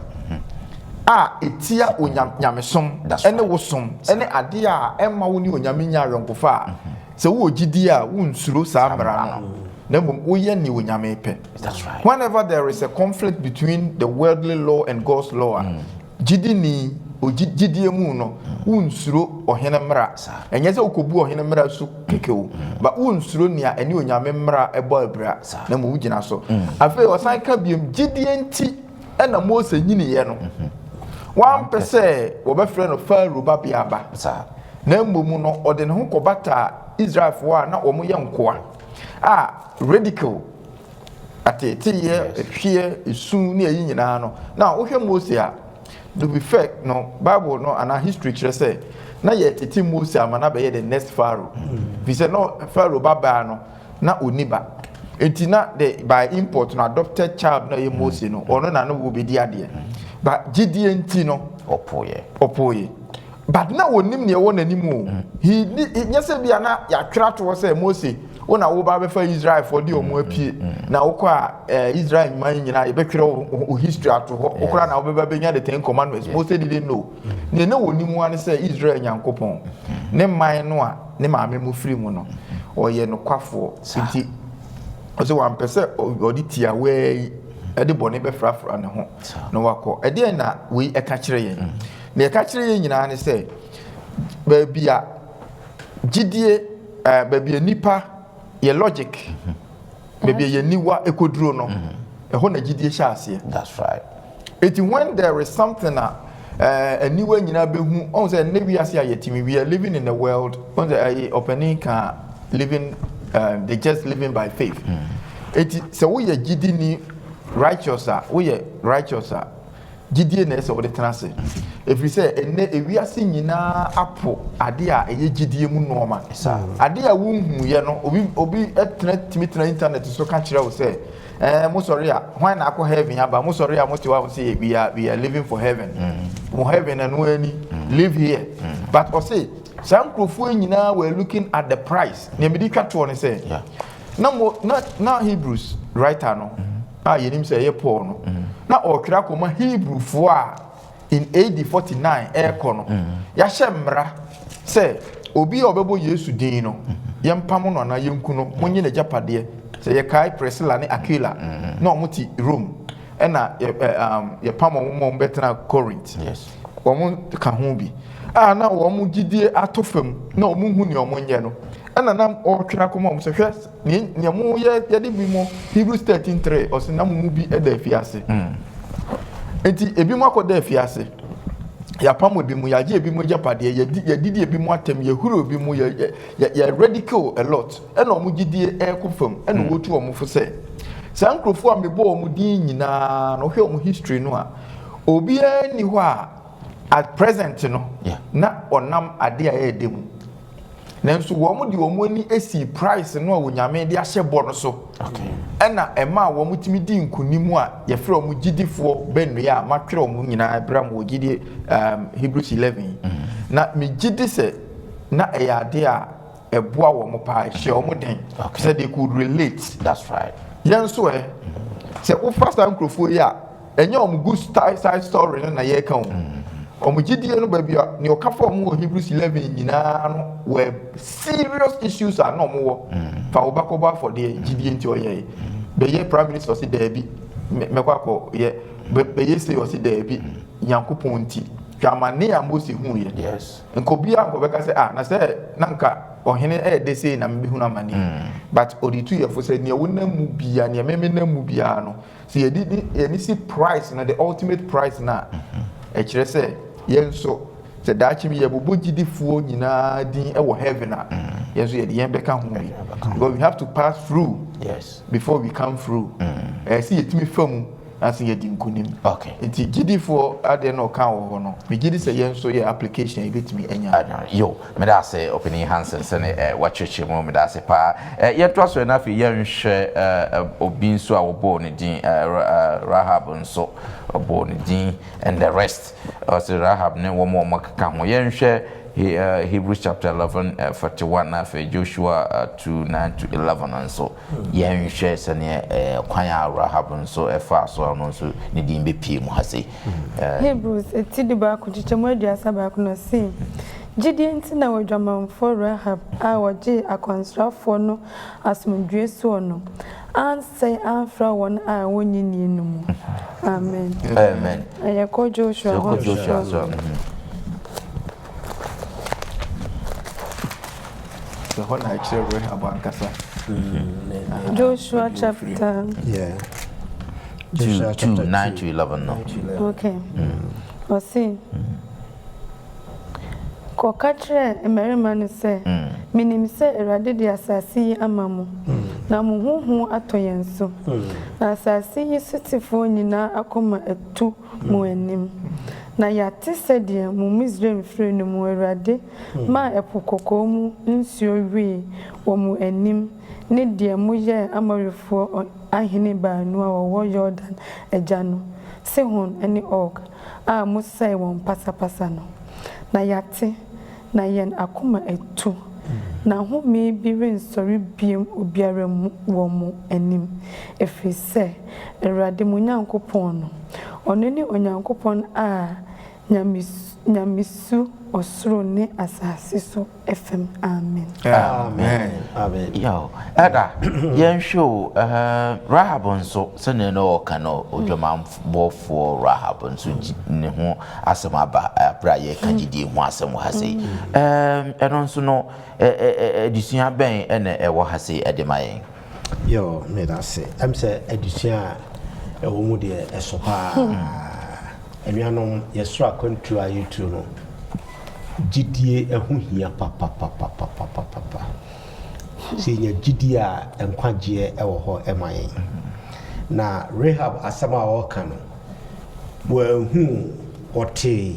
a etia onyam nyamesom ɛne wosom ɛne adeɛ a ɛma wo ne Onyame nya ayɔnkofa a, sɛ wowɔ gyidie a, wonsuro saa mmara no, na mmom woyɛ ne Onyame pɛ. That's right. Whenever there is a conflict between the worldly law and God's law a, gyidi ni ogyi gyidie mu no, wonsuro ɔhene mmara. Ɛnyɛ sɛ wokɔbu ɔhene mmara so kɛkɛ o, but wonsuro nea ɛne Onyame mmara ɛbɔ abira, na mmom wogyina so. Afei ɔsan ka biom, gyidie nti ɛna Mose nyiniiɛ no, wampɛ sɛ wɔbɛfrɛ no Farao babea ba, na mmom no ɔde ne ho kɔbata Israelfoɔ a na wɔn yɛ nkoa a ridicule, ateeteyɛ, ehwiɛ, esu ne ɛyi nyinaa no. Na wohwɛ Mose a, to be fair no, Bible no anaa history kyerɛ sɛ na yɛ tete Mose ama na bɛyɛ the next Pharaoh, fi sɛ na Pharaoh babaa no na onni ba, eti na the by import no, adopted child na ɛyɛ Mose no, ɔno na no wɔ bɛdi adeɛ, but gyidie nti no ɔpoyɛ. Ɔpoyɛ, but na wɔnim nea ɛwɔ n'anim o. He ni nyɛ sɛ bia na yɛatwerɛ ato hɔ sɛ Mose wo na woba bɛfa Israelfoɔ de ɔmo apue, na wokɔ a Israel man nyinaa yɛbɛtwerɛ wo history ato hɔ, wokora na wobɛba bɛnya the Ten Commandments. Mose didn't know. Nea na wɔnim wa ne sɛ Israel Nyankopɔn ne man no a ne maame mu firi mu no, ɔyɛ nokwafoɔ, nti ɔsɛ wampɛ sɛ ɔde tiawaa yi ɛde bɔne bɛfrafra ne ho na wakɔ. Ɛdeɛn na wei ɛka kyerɛ yɛn? Na ɛka kyerɛ yɛn nyinaa ne sɛ baabi a gyidie baabi a nipa yɛ logic, baabi a yɛn niwa ɛkɔduro no, ɛhɔ na gyidie hyɛ aseɛ. That's right. Eti when there is something a aniwa nyinaa bɛhu, ɔn sɛ ɛnɛ wiase a yɛtumi, we are living in a world, ɔn sɛ ɛyɛ ɔpanin ka living the just living by faith. Eti sɛ woyɛ gyidini righteous a, woyɛ righteous a, gyidie na ɛsɛ wɔde tena ase, ɛfiri sɛ ɛnɛ ewiase nyinaa apo adeɛ a ɛyɛ gyidie mu nneɛma. Adeɛ a wonhuyɛ no, obi tena tumi tena internet so ka kyerɛ wo sɛ mo sɔre a, hwan na akɔ heaven aba? Mo sɔre a, mo te hɔ a, mo sɛ we are living for heaven. Mo heaven ɛno ani live here. But ɔse saa nkurɔfoɔ yi nyinaa were looking at the price. Nea mede twa toɔ ne sɛ na mo na Hebrews writer no a yɛnim sɛ ɛyɛ Paul no, na ɔretwerɛ akɔma Hebrewfoɔ a in AD 49 ɛrekɔ no, yɛahyɛ mmara sɛ obi a ɔbɛbɔ Yesu din no, yɛmpam no anaa yɛnku no, monye n'agyapadeɛ. Sɛ yɛkae Priscilla ne Aquila, na ɔmo te Rome. Ɛna yɛ ɛ yɛpam wɔn ma wɔn bɛtena Corinth. Wɔn ka ho bi a na wɔn gyidie atɔ fam na wɔn hu nea wɔn nyɛ no. Ɛna na ɔretwerɛ akɔma wɔn sɛ, hwɛ, nea mo yɛ yɛde bi mo Hebrews 13:3, ɔsɛ na mo mu bi da afiase. Nti ebi mo akɔda afiase, yɛapam ebi mu, yɛagye ebi mu agyapadeɛ, yɛdi yɛdidi ebi mu atɛm, yɛhuru ebi mu, yɛ yɛ yɛ ridicule a lot, ɛna wɔn gyidie ɛrekɔ fam. Ɛna wɔtu wɔn fo sɛ saa nkurɔfoɔ a mebɔ wɔn din nyinaa no, wohwɛ wɔn history no a, obiara nni hɔ a at present no na ɔnam adeɛ a ɛyɛ dɛ mu, nanso wɔn de wɔn ani esi price no a Onyame de ahyɛ bɔ no so, ɛna ɛma wɔn tumi di nkunim a yɛfrɛ wɔn gyidifoɔ bɛnua a matwerɛ wɔn nyinaa ɛbrɛ mu wɔ gyidie Hebrews 11. Na megye di sɛ na ɛyɛ adeɛ a ɛboa wɔn paa, ɛhyɛ wɔn den sɛ they could relate. That's right. Yɛn nso ɛ sɛ wofa saa nkurɔfoɔ yi a, ɛnyɛ wɔn good style side story no na yɛreka o. Wɔn gyidie no, baabi a nea ɔka fa wɔn wɔ Hebrews 11 nyinaa no were serious issues a na wɔn wɔ. Fa wo ba kɔbɔ afɔdeɛ, gyidie nti ɔyɛ. Bɛyɛ prime minister, ɔsi daabi, mɛkɔ akɔ yɛ. Bɛyɛ sei, ɔsi daabi, Nyankopɔn nti. Hwɛ amane a Mose hu yɛ. Nka obiara nkɔ bɛka sɛ, ah, na sɛ na nka ɔhene ɛyɛ de sei na mbɛhunu amane, but ɔde tu yɛfo sɛ nea wonam mu bia, nea mɛmɛ nam mu biara no, sɛ yɛde di yɛde si price no, the ultimate price na ɛkyerɛ sɛ yɛn nso sɛ daakye bi yɛbobɔ gyidifoɔ nyinaa din wɔ heaven a, yɛn nso yɛde yɛn bɛka ho bi, because we have to pass through before we come through. Ɛyɛ sɛ yɛtumi fa mu na sɛ yɛdi nkonim. Nti gyidifoɔ adeɛ na ɔka wɔ hɔ no, megye di sɛ yɛn nso yɛ application a yɛbɛtumi anya. Yo, meda ase, Ɔpanin Hansen, sɛne wakyerɛkyerɛ mu. Meda ase paa. Yɛntoa so na afei yɛnhwɛ obi nso a wɔbɔɔ ne din, Rahab nso ɔbɔɔ ne din and the rest. Ɔsɛ Rahab ne wɔn a wɔkeka ho. Yɛnhwɛ Hebrews chapter 11 41, na afei Joshua 2 9 to 11 nso. Yɛnhwɛ sɛneɛ kwan a Rahab nso ɛfaa so a ɔno nso ne din bɛpie mu ha sei. Hebrews eti 11 kyekyɛmu 31 na ɔse, gyidie nti na odwamanfoɔ Rahab a wɔgyee akwansrafoɔ no asomdwie soɔ no ansɛe amfra wɔn a wonnye nni no mu. Amen. Amen. Yɛkɔ Joshua hɔ. Yɛkɔ Joshua so. Sɛ hɔ na ɛkyerɛ Rahab ankasa. Joshua chapter 2 Joshua 2 chapter 9 2. to 11 no. 9 to 11. Okay. Ɔse, kɔka kyerɛ mmarima no sɛ, menim sɛ Awurade de asase yi ama mo, na mo ho hu atɔ yɛn so, na asase yi sotefoɔ nyinaa akoma atu mo anim, na yɛate sɛdeɛ mo Misraim firi no mu Awurade maa Ɛpo Kɔkɔɔ mu nsuo wee wɔ mo anim, ne deɛ moyɛɛ Amorifoɔ ahene baanu a wɔwɔ Yordan agya no, Sihon ne Og, a mosɛe wɔn pasapasa no. Na yɛate, na yɛn akoma atu, na home bi rensɔre biem obiara mu wɔ mo anim, ɛfiri sɛ Awurade mo Nyankopɔn no, ɔno ne Onyankopɔn a nyamesu ɔsoro ne asase so fam. Amen. Amen. Amen. Yo, ɛda yɛnhwɛ o, Rahab nso, sɛnea na ɔka no, odwamanbɔfoɔ Rahab nso ne ho asɛm aba abere a yɛka gyidie ho asɛm wɔ ha sei. Ɛno nso no, adesua bɛn ɛna ɛwɔ ha sei ɛde ma yɛn? Yo, meda ase. Sɛ adesua a ɛwɔ mu deɛ, ɛso paa. Anuanom, yɛsoro akwantuo a yɛtuo no, gyidie ɛho hia papapapapapapa. Sɛ yɛnya gyidie a, nkwagyeɛ ɛwɔ hɔ ɛma yɛn. Na Rahab asɛm a ɔreka no, wɔahu, ɔtee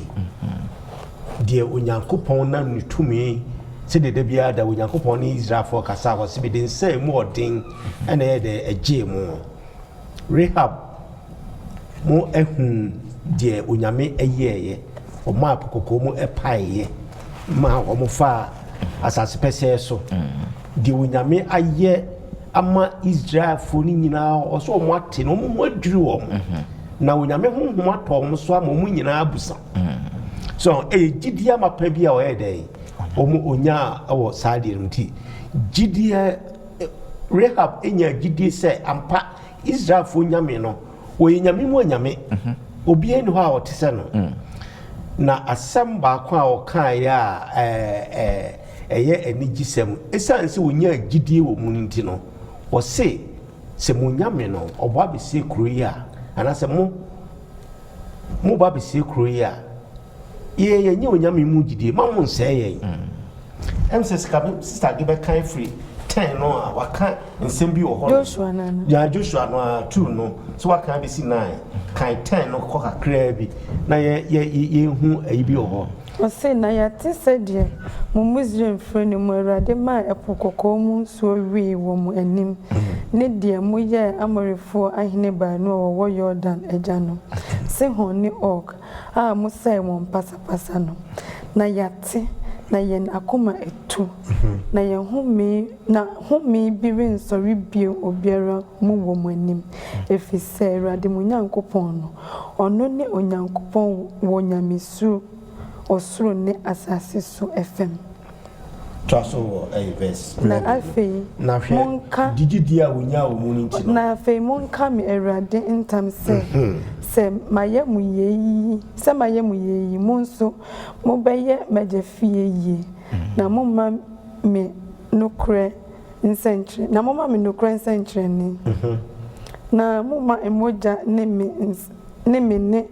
deɛ Onyankopɔn nam ne tumi, sɛdeɛ da biara da Onyankopɔn ne Israelfoɔ kasa a, wɔsɛ mede nsa mu ɔden ɛna ɛyɛ dɛ ɛgyee mu. Rahab mo ahu deɛ Onyame ɛyɛɛyɛ, ɔmaa Po Kɔkɔɔ mu ɛpaeɛ ma wɔn fa asase pɛsɛɛ so, deɛ Onyame ayɛ ama Israelfoɔ no nyinaa, ɔsɛ wɔn ate na wɔn ho adwiri wɔn, na Onyame honhom atɔ wɔn so ama wɔn nyinaa abusa so. Ɛyɛ gyidie amapa bi a ɔyɛ dɛ wɔn onyaa ɛwɔ saa deɛ no nti. Gyidie, Rahab nya gyidie sɛ ampa Israelfoɔ Nyame no. Wɔyɛ Nyame mu anyame. Obiara nni hɔ a ɔte sɛ no. Na asɛm baako a ɔkaeɛ a ɛyɛ anigyesɛm, ɛsiane sɛ ɔnyaa gyidie wɔ mu no nti no, ɔse, Sɛ mo Nyame no, ɔba abɛsie kuro yi a, anaasɛ mo, moba abɛsie kuro yi a, yɛn yɛnyɛ Onyame mu gyidie, ma mo nsɛe yɛn. Ɛm sɛ sika sister de bɛka afiri 10 no a waka nsɛm bi wɔ hɔ. Joshua no ana? Ya Joshua no a 2 no so waka abɛsi 9 kan 10 no kɔ kakraa bi na yɛ yɛ yɛhu ayi bi wɔ hɔ. Ɔse, Na yɛate sɛdeɛ mo Misraim frɛ no mu Awurade maa Ɛpo Kɔkɔɔ mu nsuo wee wɔ mo anim, ne deɛ moyɛɛ Amorifoɔ ahene baanu a wɔwɔ Yordan agya no, Sihon ne Og, a mosɛee wɔn pasapasa no. Na yɛate, na yɛn akoma atu, na yɛn home, na home bi rensɔre bio obiara mu wɔ mo anim, ɛfiri sɛ Awurade mo Nyankopɔn no, ɔno ne Onyankopɔn wɔ nyamesuro ɔsoro ne asase so fam. Toa so wɔ ɛyi verse Na 11 no. afei Na hwɛ, monka. gyidie a wɔnyaa wɔ mu no nti no. Na afei monka me Awurade ntam sɛ, sɛ mayɛ mo yei yi, sɛ mayɛ mo yei yi, mo nso mobɛyɛ m'agya fie yie, na momma me nokorɛ nsɛnkyerɛ, na momma me nokorɛ nsɛnkyerɛnne, na momma mogya ne me ne me ne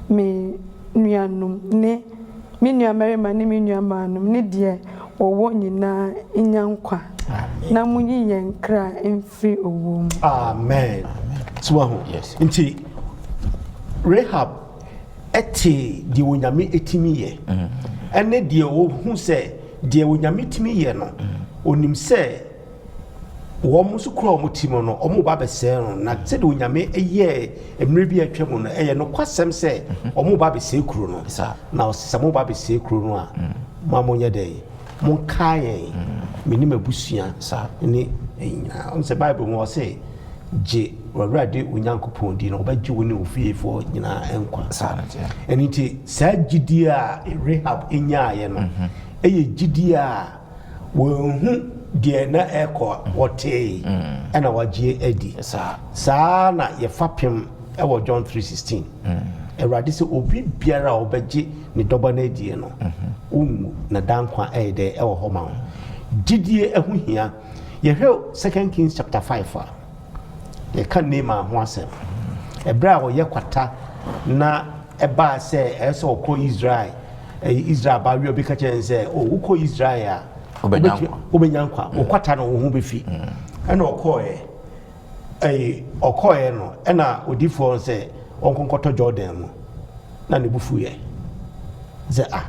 me nuanom ne me nuammarima ne me nuammaanom ne deɛ wɔwɔ nyinaa nnya nkwa, na monyi yɛn kra mfiri owuo mu. Amen. So wahu? Yes. Nti Rahab tee deɛ Onyame tumi yɛ, ɛne deɛ ɔhu sɛ deɛ Onyame tumi yɛ no, ɔnim sɛ wɔn nso kura wɔn ti mu no, wɔn ba abɛsɛe no. Na sɛdeɛ Onyame yɛɛ mmerɛ bi a atwa mu no, ɛyɛ nokwasɛm sɛ wɔn ba abɛsɛe kuro no. Na ɔsɛ sɛ mo ba abɛsɛe kuro no a, mo a monyɛ dɛn? Monkae yɛn, me ne m'abusua ne nyinaa. Wɔn sɛ Bible mu ɔse, gye w'Awurade wo Nyankopɔn di na ɔbɛgye wo ne wo fiefoɔ nyinaa nkwa. Ɛno nti saa gyidie a Rahab nyaeɛ no, ɛyɛ gyidie a wɔnhu deɛ na ɛkɔ, wɔtee ɛna wɔagye adi. Saa na yɛfapem ɛwɔ John 3:16. Awurade sɛ obi biara a ɔbɛgye ne dɔba no adie no, ɔnwu na daa nkwa ɛyɛ dɛ ɛwɔ hɔ ma wo. Gyidie ɛho hia. Yɛhwɛ 2 Kings chapter 5 a, yɛka Naaman ho asɛm. Ɛberɛ a ɔyɛ kwata na ɛbaa sɛ ɛyɛ sɛ ɔkɔ Israel, ɛyɛ Israel abaayewa bi ka kyerɛ no sɛ, o wokɔ Israel a, wobɛnya nkwa, wo kwata no wo ho bɛfi. Ɛna ɔkɔɔɛ, ɛyɛ ɔkɔɔɛ no, ɛna odifoɔ no sɛ ɔnkɔnkɔtɔ Jordan mu, na ne bo fuiɛ sɛ ah,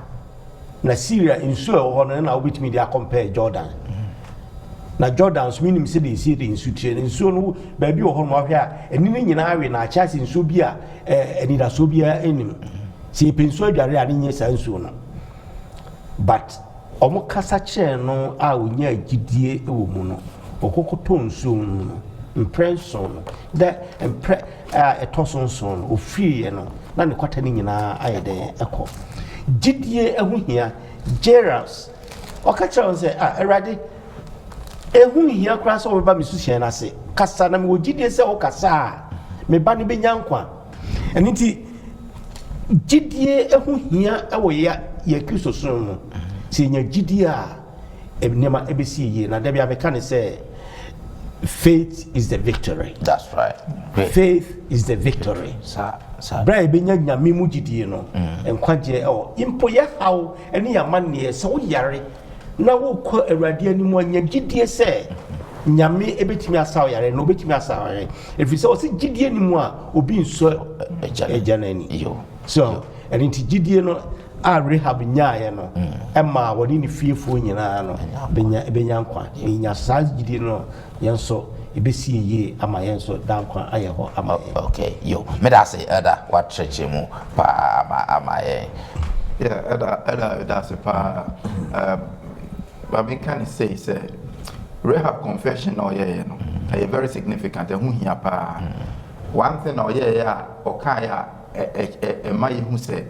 na Syria nsuo a ɛwɔ hɔ no na wobɛtumi de akɔmpɛɛ Jordan. Na Jordan nso menim sɛdeɛ ɛsi de nsu tire no, nsuo no baabi wɔ hɔ no ahwɛ a ɛni no nyinaa awe na akyɛ ase nsuo bi a anidasoɔ biara nnim. Sɛ yɛpɛ nsuo adware a ne nyɛ saa nsuo no. But wɔn kasa kyerɛɛ no a ɔnyaa gyidie wɔ mu no, ɔkɔkɔtɔ nsuo no no mprɛ nson no, dɛ mprɛ a ɛtɔ so nson no, ɔfiriiɛ no na ne kwata no nyinaa ayɛ dɛ ɛkɔ. Gyidie ho hia. Jairus, ɔka kyerɛ wɔn sɛ, ah, Awurade, ɛho nhia koraa sɛ wɔbɛba me suhyɛn no ase. Kasa na mewɔ gyidie sɛ wokasa a, me ba no bɛnya nkwa. Ɛno nti, gyidie ho hia wɔ yɛ yɛ Kristosom mu. Sɛ yɛnya gyidie a, nneɛma ɛbɛsi yie. Na da bi a meka ne sɛ, faith is the victory. That's right. Great. Faith is the victory. Saa saa. Berɛ a yɛbɛnya Nyame mu gyidie no, nkwagyeɛ ɛwɔ. Mpo yɛ haw ne yɛ amanneɛ, sɛ woyare na wokɔ Awurade anim a, nya gyidie sɛ Nyame ɛbɛtumi asa wo yare no, ɔbɛtumi asa wo yare. Ɛfiri sɛ ɔse gyidie ni mu a, obi nsɔ Agya no ani. So, ɛno nti gyidie no a Rahab nyaeɛ no, ɛmaa wɔne ne fiefoɔ nyinaa no bɛnya, bɛnya nkwa. Yɛnya saa gyidie no, yɛn nso ɛbɛsi yɛn yie ama yɛn nso daa nkwa ayɛ hɔ ama yɛn. Okay, yo. Meda ase, Elder, wakyerɛkyerɛ mu paa ama ama yɛn. Yeah, Elder, Elder, meda ase paa. Um, ma menka ne sei sɛ, Rahab confession na ɔyɛeɛ no, ɛyɛ very significant, ɛho hia paa. One thing na ɔyɛeɛ a ɔkaeɛ a ɛma yɛhu sɛ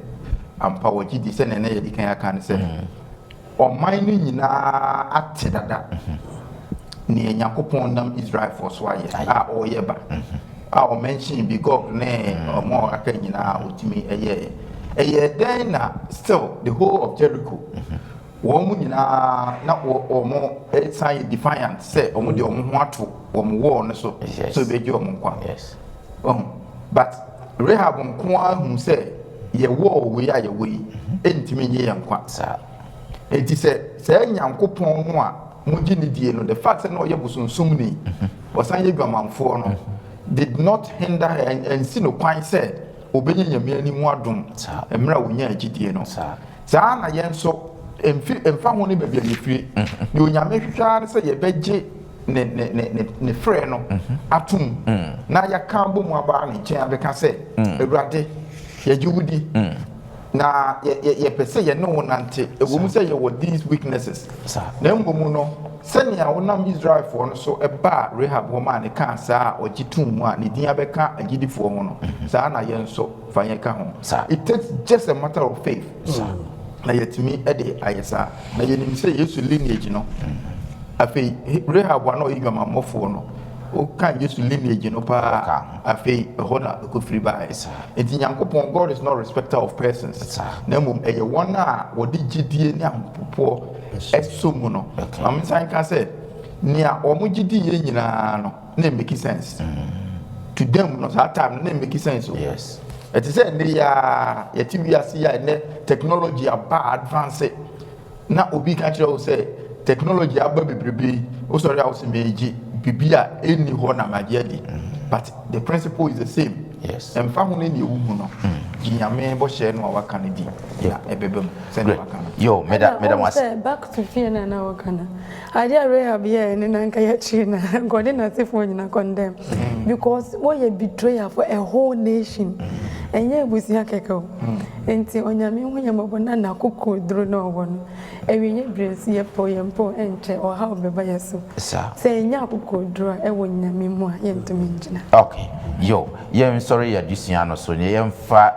ampa wɔgye di sɛnea na yɛdi kan aka no sɛ ɔman no nyinaa ate dada nea Nyankopɔn nam Israelfoɔ so ayɛ a ɔreyɛ ba. A ɔmention bi Gog ne ɔmo a aka nyinaa a ɔtumi ɛyɛɛ. Ɛyɛ dɛn na still the whole of Jericho wɔn mu nyinaa na wɔn san yɛ defiant sɛ wɔn de wɔn ho ato wɔn wall no so so ebegye wɔn nkwa? Ɔho, but Rahab nko ara hu sɛ yɛ wall wei a yɛwɔ yi ɛntumi nye yɛn nkwa. Eti sɛ sɛ Nyankopɔn no a mogye ne die no, the fact sɛ na ɔyɛ bosonsomni, ɔsan yɛ dwamanfoɔ no, did not hinder her, ɛnsi no kwan sɛ obɛnya Nyame anim adom mmerɛ a wonya agyidie no. Saa na yɛn nso mfi mfa ho ne baabi a yɛfiri ne Onyame hwehwɛ ara ne sɛ yɛbɛgye ne frɛ no atom na yɛka bɔ mu aba ne nkyɛn abɛka sɛ, "Awurade, yɛgye wo di na yɛpɛ sɛ yɛne wo nante. Ɛwɔ mu sɛ yɛwɔ these weaknesses, na mmom no, sɛnea wonam Israelfoɔ no so ɛbaa Rahab hɔ maa ne kaa saa a ɔgye tom mu a ne din abɛka agyidifoɔ ho no, saa na yɛn nso fa yɛn ka ho." It takes just a matter of faith na yɛtumi de ayɛ saa. Na yɛnim sɛ Yesu lineage no, afei Rahab a na ɔyɛ dwamammɔfoɔ no, woka Yesu lineage no paa, afei ɛhɔ na ɛkɔfiri baeɛ. Nti Nyankopɔn, God is not respecter of persons, na mmom ɛyɛ wɔn a wɔde gyidie ne ahopopoɔ ɛsɔ mu no. Maame nsan ka sɛ nea wɔn gyidi yɛ nyinaa no na make sense to them no, saa time no na make sense o. Ɛte sɛ ɛnɛ yi a yɛte wiase yi a ɛnɛ technology aba advance na obi ka kyerɛ wo sɛ technology aba bebrebe yi, wosɔre a wosɛ meegye biribi a ɛnni hɔ na magye adi, but the principle is the same. Ɛmfa ho ne nea ɛwu mu no, gye Nyame bɔhyɛ no a waka no di na ɛbɛba mu sɛnea waka no. Yo, meda mo ase. Sɛ back to fie na na wɔka no, adeɛ a Rahab yɛɛ ne na nka yɛkyerɛ na nka ɔde n'asefoɔ nyina condemn because wɔyɛ betrayal for a whole nation. Ɛnyɛ abusua kɛkɛ o. Nti Onyame hu yɛ mmɔbɔ na n'akoko duro na ɔwɔ no awieɛ berɛ nso yɛpɔ yɛn mpo ɛnkyɛ ɔhaw bɛba yɛ so. Sɛ ɛnyɛ akoko duro a ɛwɔ Nyame mu a, yɛntumi ngyina. Okay, yo, yɛnsɔre yɛ adesua no so ne yɛmfa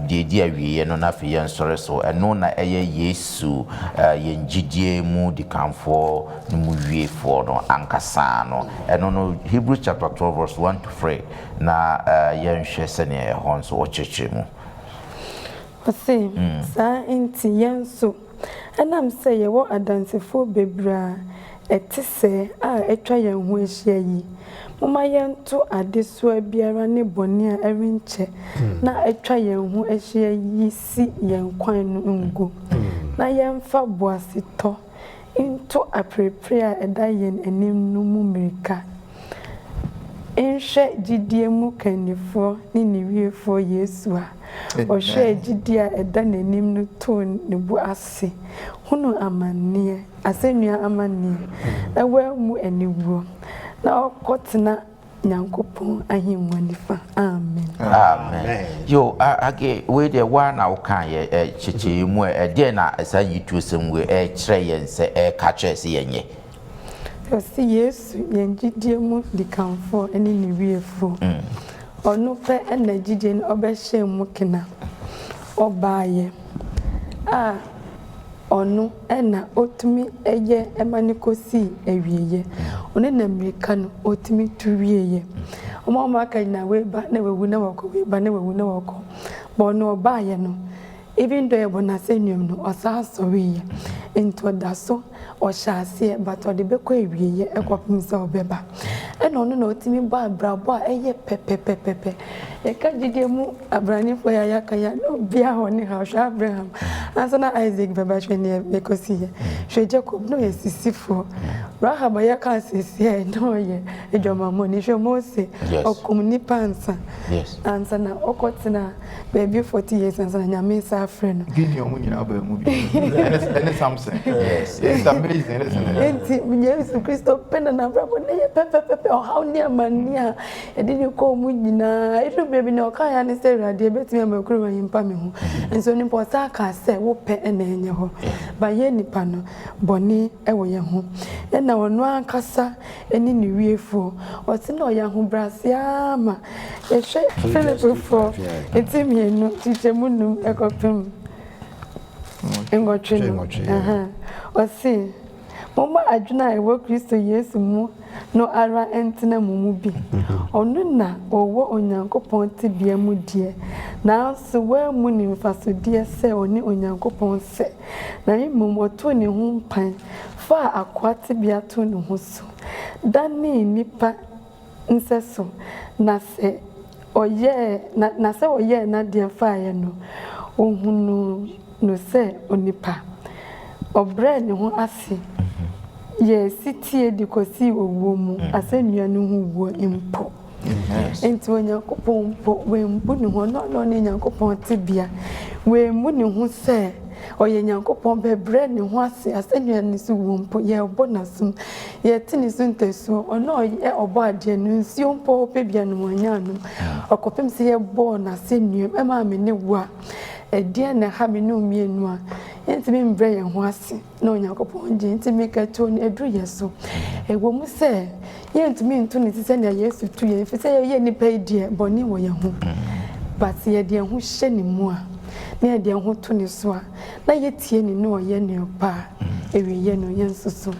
deɛ di awieɛ no, na afei yɛnsɔre so. Ɛno na ɛyɛ Yesu, yɛn gyidie mu dikanfoɔ ne mu wiefoɔ no ankasa no. Ɛno no, Hebrews chapter 12 verse 1 to 3, na yɛnhwɛ sɛnea ɛhɔ nso wɔkyerɛkyerɛ mu. Ɔse, saa nti yɛn nso, ɛnam sɛ yɛwɔ adansefoɔ bebree a ɛte sɛ a atwa yɛn ho ahyia yi, momma yɛnto adesoa biara ne bɔne a ɛrenkyɛ na atwa yɛn ho ahyia yi si yɛn kwan no ngu, na yɛmfa boasetɔ nto aperepere a ɛda yɛn anim no mu mmirika, nhwɛ gyidie mu kannifoɔ ne ne wiefoɔ Yesu a ɔhwɛɛ gyidie a ɛda n'anim no too ne bo ase hunu amanneɛ, asɛnnua amanneɛ, na wammu aniwuo, na ɔkɔtena Nyankopɔn ahengua nifa. Amen. Amen. Yo, age wei deɛ waa na woka yɛ kyekyee mu. Ɛdeɛ na saa yituo sɛm wei ɛkyerɛ yɛn sɛ ɛka kyerɛ sɛ yɛnyɛ? Ɔsi Yesu, yɛn gyidie mu dikanfoɔ ne ne wiefoɔ, ɔno pɛ ɛna gyidie no ɔbɛhyɛ mu kena. Ɔbaayɛ a ɔno ɛna ɔtumi ɛyɛ ɛma ne kɔsii awieɛ. Ɔno na mmirika no ɔtumi tu wieɛ. Ɔmo a ɔmo aka nyinaa, wei ba na wawu na wakɔ, wei ba na wawu na wakɔ, but ɔno ɔbaayɛ no, even though yɛbɔ n'asɛnnuam no, ɔsan sɔreeɛ. Nti ɔda so ɔhyɛ aseɛ, but ɔde bɛkɔ awieɛ ɛkɔpem sɛ ɔbɛba. Ɛna ɔno na ɔtumi bɔ abrabɔ a ɛyɛ pɛpɛpɛpɛpɛ. Yɛka gyidie mu abranifoɔ yɛ ayaka yɛ na obiara wɔ ne ha. Hwɛ Abraham ansa na Isaac bɛba, hwɛ neɛ ɛkɔsi yɛ. Hwɛ Jacob na ɔyɛ sisifoɔ. Rahab a yɛka asiesie na ɔyɛ adwamammɔni. Hwɛ Mose, ɔkum nipa ansa ansa na ɔkɔtena baabi 40 years ansa na Nyame nsa afrɛ no. Gideon mu nyinaa baa mu bi ɛne Samson. It's amazing, isn't it? Nti Yesu Kristo pɛ na n'abrabɔ ne yɛ pɛpɛpɛpɛ. Ɔhaw ne amanne a yɛde ne kɔɔ mu nyinaa, ɛduru baabi na ɔka ya ne sɛ, "Awurade, ɛbɛtumi ama kurom ayi mpa me ho," nso nipa ɔsa ka sɛ, "Wopɛ ɛna ɛnyɛ hɔ." Ba yɛ nipa no bɔne ɛwɔ yɛn ho, ɛna ɔno ankasa ɛne ne wiefoɔ. Ɔte na ɔyɛ ahobrɛase ama yɛhwɛ Filipifoɔ eti 2 kyekyɛmu 5 ɛkɔpem 8 no. Ɔse, Momma adwene a ɛwɔ Kristo Yesu mu no ara ntena mo mu bi. Ɔno na ɔwɔ Onyankopɔn tebea mu deɛ, nanso wammu ne mfasodeɛ sɛ ɔne Onyankopɔn sɛ, na mmom ɔtoo ne ho mpan faa akoa tebea too ne ho so, danee nnipa nsɛso, na sɛ ɔyɛɛ na na sɛ ɔyɛɛ n'adeɛ faeɛ no, wɔhunuu no sɛ onipa. Ɔbrɛɛ ne ho ase yɛɛ setie de kɔsii owuo mu, asɛnnua no ho wuo mpo. Enti Onyankopɔn mpo, wambu ne ho, ɔno a na ɔne Nyankopɔn tebea, wammu ne ho sɛ ɔyɛ Nyankopɔn bɛbrɛ ne ho ase asɛnnua no so wuo mpo, yɛrebɔ n'asom, yɛrete ne so ntasuo, ɔno a ɔyɛ ɔbɔadeɛ no, nsuo mpo ɔpɛ bi anom ɔnyɛ anom, ɔkɔpem sɛ yɛbɔɔ no asɛnnua mu, ɛmaa me ne wo a, ɛdeɛn na ɛha me ne wo mmienu a yɛntumi mbrɛ yɛn ho ase na Onyankopɔn gye nti mmirikatuo no aduru yɛn so. Ɛwɔ mu sɛ yɛntumi nto ne ti sɛnea Yesu tu yɛn, ɛfiri sɛ yɛyɛ nnipa yi deɛ bɔne wɔ yɛn ho, but yɛde yɛn ho hyɛ ne mu a, na yɛde yɛn ho to ne so a, na yɛtie ne na ɔyɛ nea ɔpɛ a, awieeɛ no yɛn nso so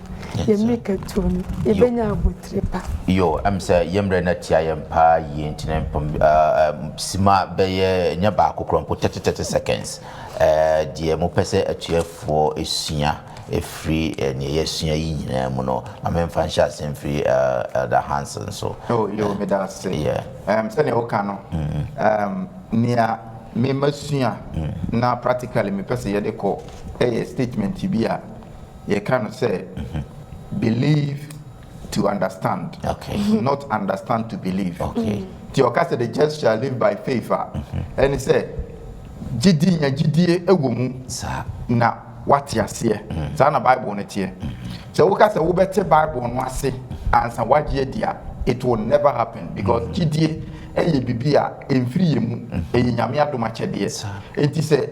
yɛn mmirikatuo no yɛbɛnya abotire pa. Yo, ɛm sɛ yɛn mmerɛ no atia yɛn paa yie nti no mpom sima bɛyɛ nyɛ baako koraa mpo 30 30 seconds deɛ mopɛ sɛ atuafoɔ sua ɛfiri deɛ yɛasua yi nyinaa mu no, ma memfa nhyɛ aseɛ mfiri Elder Hansen so. Oh, yo, meda ase. Yeah. Sɛnea woka no, nea me masua na practically mepɛ sɛ yɛde kɔ ɛyɛ statement bi a yɛka no sɛ believe to understand, not understand to believe. Nti ɔka sɛ the just shall live by faith a, ɛne sɛ gyidi nya gyidie wɔ mu na wate aseɛ. Saa na Bible no teɛ. Sɛ woka sɛ wobɛte Bible no ase ansa woagye adi a, it will never happen because gyidie ɛyɛ biribi a ɛmfiri yɛn mu, ɛyɛ Nyame adom akyɛdeɛ. Enti sɛ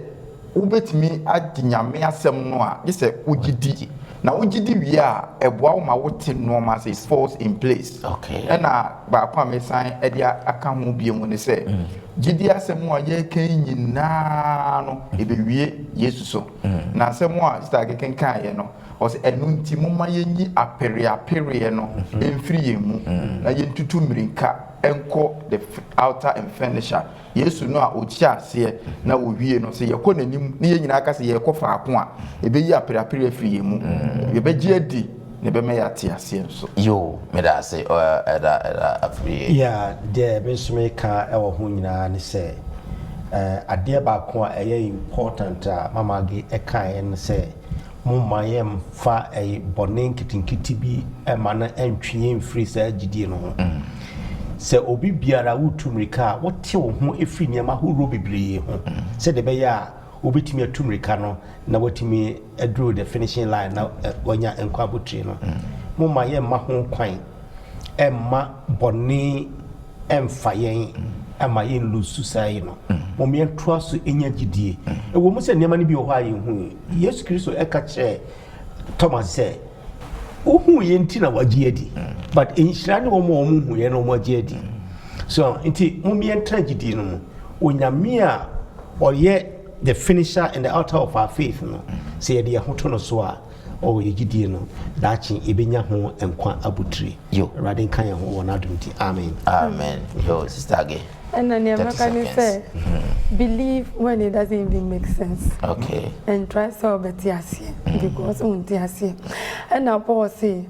wobɛtumi agye Nyame asɛm no a, gye sɛ wogye di. Na wogye di wie a, ɛboa wo ma wote nnoɔma ase, it falls in place. Ɛna baako a mesan de aka ho bio ne sɛ, gyidie asɛm a yɛreka yi nyinaa no, ɛbɛwie Yesu so. Na asɛm a Sister Age kenkaeɛ no, ɔse, ɛno nti momma yɛnyi apereapereɛ no mfiri yɛn mu, na yɛntutu mmirika nkɔ the outer and finisher. Yesu no a ɔhyɛɛ aseɛ na ɔwie no, sɛ yɛkɔ n'anim na yɛn nyinaa ka sɛ yɛrekɔ faako a, ɛbɛyi apereapereɛ afiri yɛn mu. Yɛbɛgye adi na ɛbɛma yɛate aseɛ nso. Yoo, meda ase, ɛda, ɛda afiri. Yeah, deɛ me nso meka wɔ ho nyinaa ne sɛ, adeɛ baako a ɛyɛ important a Mama Age kaeɛ ne sɛ, Momma yɛmmfa bɔne nketenkete bi mma no ntwe yɛn mfiri saa gyidie no ho. Sɛ obi biara woretu mmirika a, wote wo ho firi nneɛma ahoroɔ bebree ho sɛdeɛ ɛbɛyɛ a wobɛtumi atu mmirika no na woatumi aduru the finishing line na wanya nkwa abotire no. Momma yɛmma ho kwan mma bɔne mfa yɛn ma yɛn lusu saa yi no. Mom yɛntoa so nya gyidie. Ɛwɔ mu sɛ nneɛma no bi wɔ hɔ a yɛnhui. Yesu Kristo ɛka kyerɛɛ Thomas sɛ, wohuu yɛn nti na wagye adi. But nhyira ne wɔn a wɔn hu yɛn na wɔn agye adi. So nti mom yɛntra gyidie no mu. Onyame a ɔyɛ the finisher and the author of our faith no, sɛ yɛde yɛn ho to no so a, Oh, yɛ gyidie no, daakye yɛbɛnya ho nkwa abotire. Yo. Awurade nka yɛn ho wɔ n'adom nti. Amen. Amen. Yo, Sister Age. Ɛna nea mɛka ne sɛ, believe when it doesn't even make sense. Okay. And try sɛ ɔbɛte aseɛ because wonte aseɛ. Ɛna Paul se,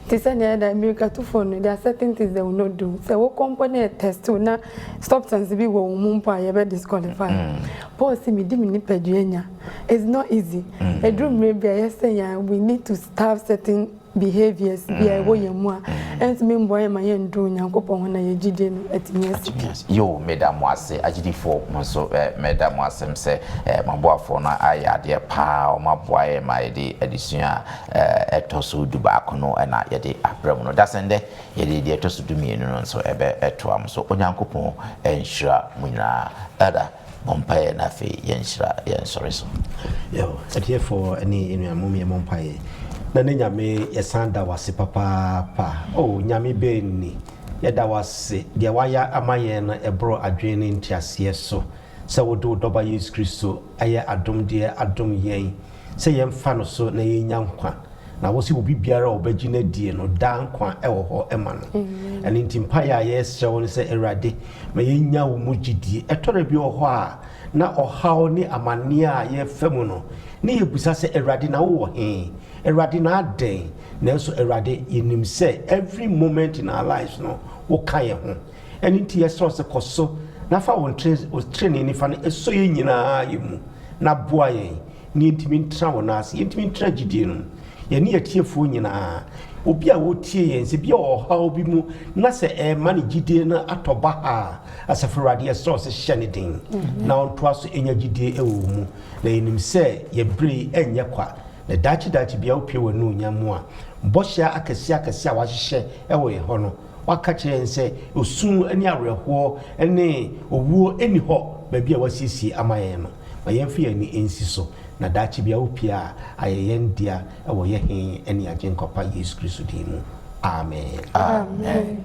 te sɛ nea ɛda mmirikatufoɔ no, there are certain things they will not do. Sɛ wokɔ mpo na yɛ test wo na substance bi wɔ wo mu mpo a yɛbɛ disqualify. Paul se, medi me nipadua nya. It's not easy. Ɛduru mmerɛ bi a ɛyɛ sɛ yɛn we need to starve certain behaviours bi a ɛwɔ yɛn mu a ɛntumi mboa yɛn ma yɛnduru Onyankopɔn ho na yɛn gyidie no atumi asi pi. Yoo meda mo ase agyidifoɔ mo nso meda mo asem sɛ mo aboafoɔ no ayɛ adeɛ paa wɔn aboa yɛn ma yɛde adesua a ɛtɔ so dubaako no na yɛde abrɛ mo no dasɛndɛ yɛde deɛ ɛtɔ so dumienu no nso ɛbɛ toa mo so Onyankopɔn nhyira mo nyinaa Elder Bɔ mpaeɛ na afei yɛnhyira yɛn nsɔre so. Yo, atiefoɔ ne nnuanom mom yɛmmɔ mpaeɛ. Nana Nyame yɛsan da wase papaapa oh Nyame bɛn ni yɛda wase deɛ wayɛ ama yɛn no ɛboro adwene ne nteaseɛ so sɛ wode wo dɔba Yesu Kristo ayɛ adom deɛ adom yɛn sɛ yɛmfa no so na yɛnya nkwa. Na wo sɛ obi biara a ɔbɛgye no adie no, daa nkwa wɔ hɔ ma no. Ɛno nti mpaeɛ a yɛsrɛ wo no sɛ, Awurade, ma yɛnya wo mu gyidie. Ɛtɔ da bi wɔ hɔ a, na ɔhaw ne amanneɛ a yɛfa mu no, ne yɛbusa sɛ, Awurade, na wowɔ he? Awurade, na adɛn? Nanso Awurade, yɛnim sɛ every moment in our lives no, woka yɛn ho. Ɛno nti yɛsrɛ wo sɛ kɔ so na fa wo trenee nifa no sɔ yɛn nyinaa yɛ mu na boa yɛn na yɛntumi ntena wo nan ase, yɛntumi ntena gyidie no mu. Yɛne atiefoɔ nyinaa, obi a ɔtie yɛn, sɛ bi a ɔwɔ ɔhaw bi mu na sɛ ɛrema ne gyidie no atɔ baha a, Asafo Awurade, yɛsrɛ wo sɛ hyɛ no den na ɔntoa so nya gyidie wɔ wo mu. Na yɛnim sɛ yɛn berɛ yi ɛnyɛ kwa, na daakye daakye biara wopue w'anuonyam mu a, bɔhyɛ akɛseɛ akɛseɛ a woahyehyɛ wɔ yɛn hɔ no, Waka kyerɛ yɛn sɛ osu ne awerɛhoɔ ne owuo nni hɔ baabi a wasiesie ama yɛn no. Ma yɛmfa yɛn ani nsi so, na daakye biara wopue a, ayɛ yɛn dea wɔ yɛ He ne Agyenkwa pa Yesu Kristo din mu. Amen. Amen.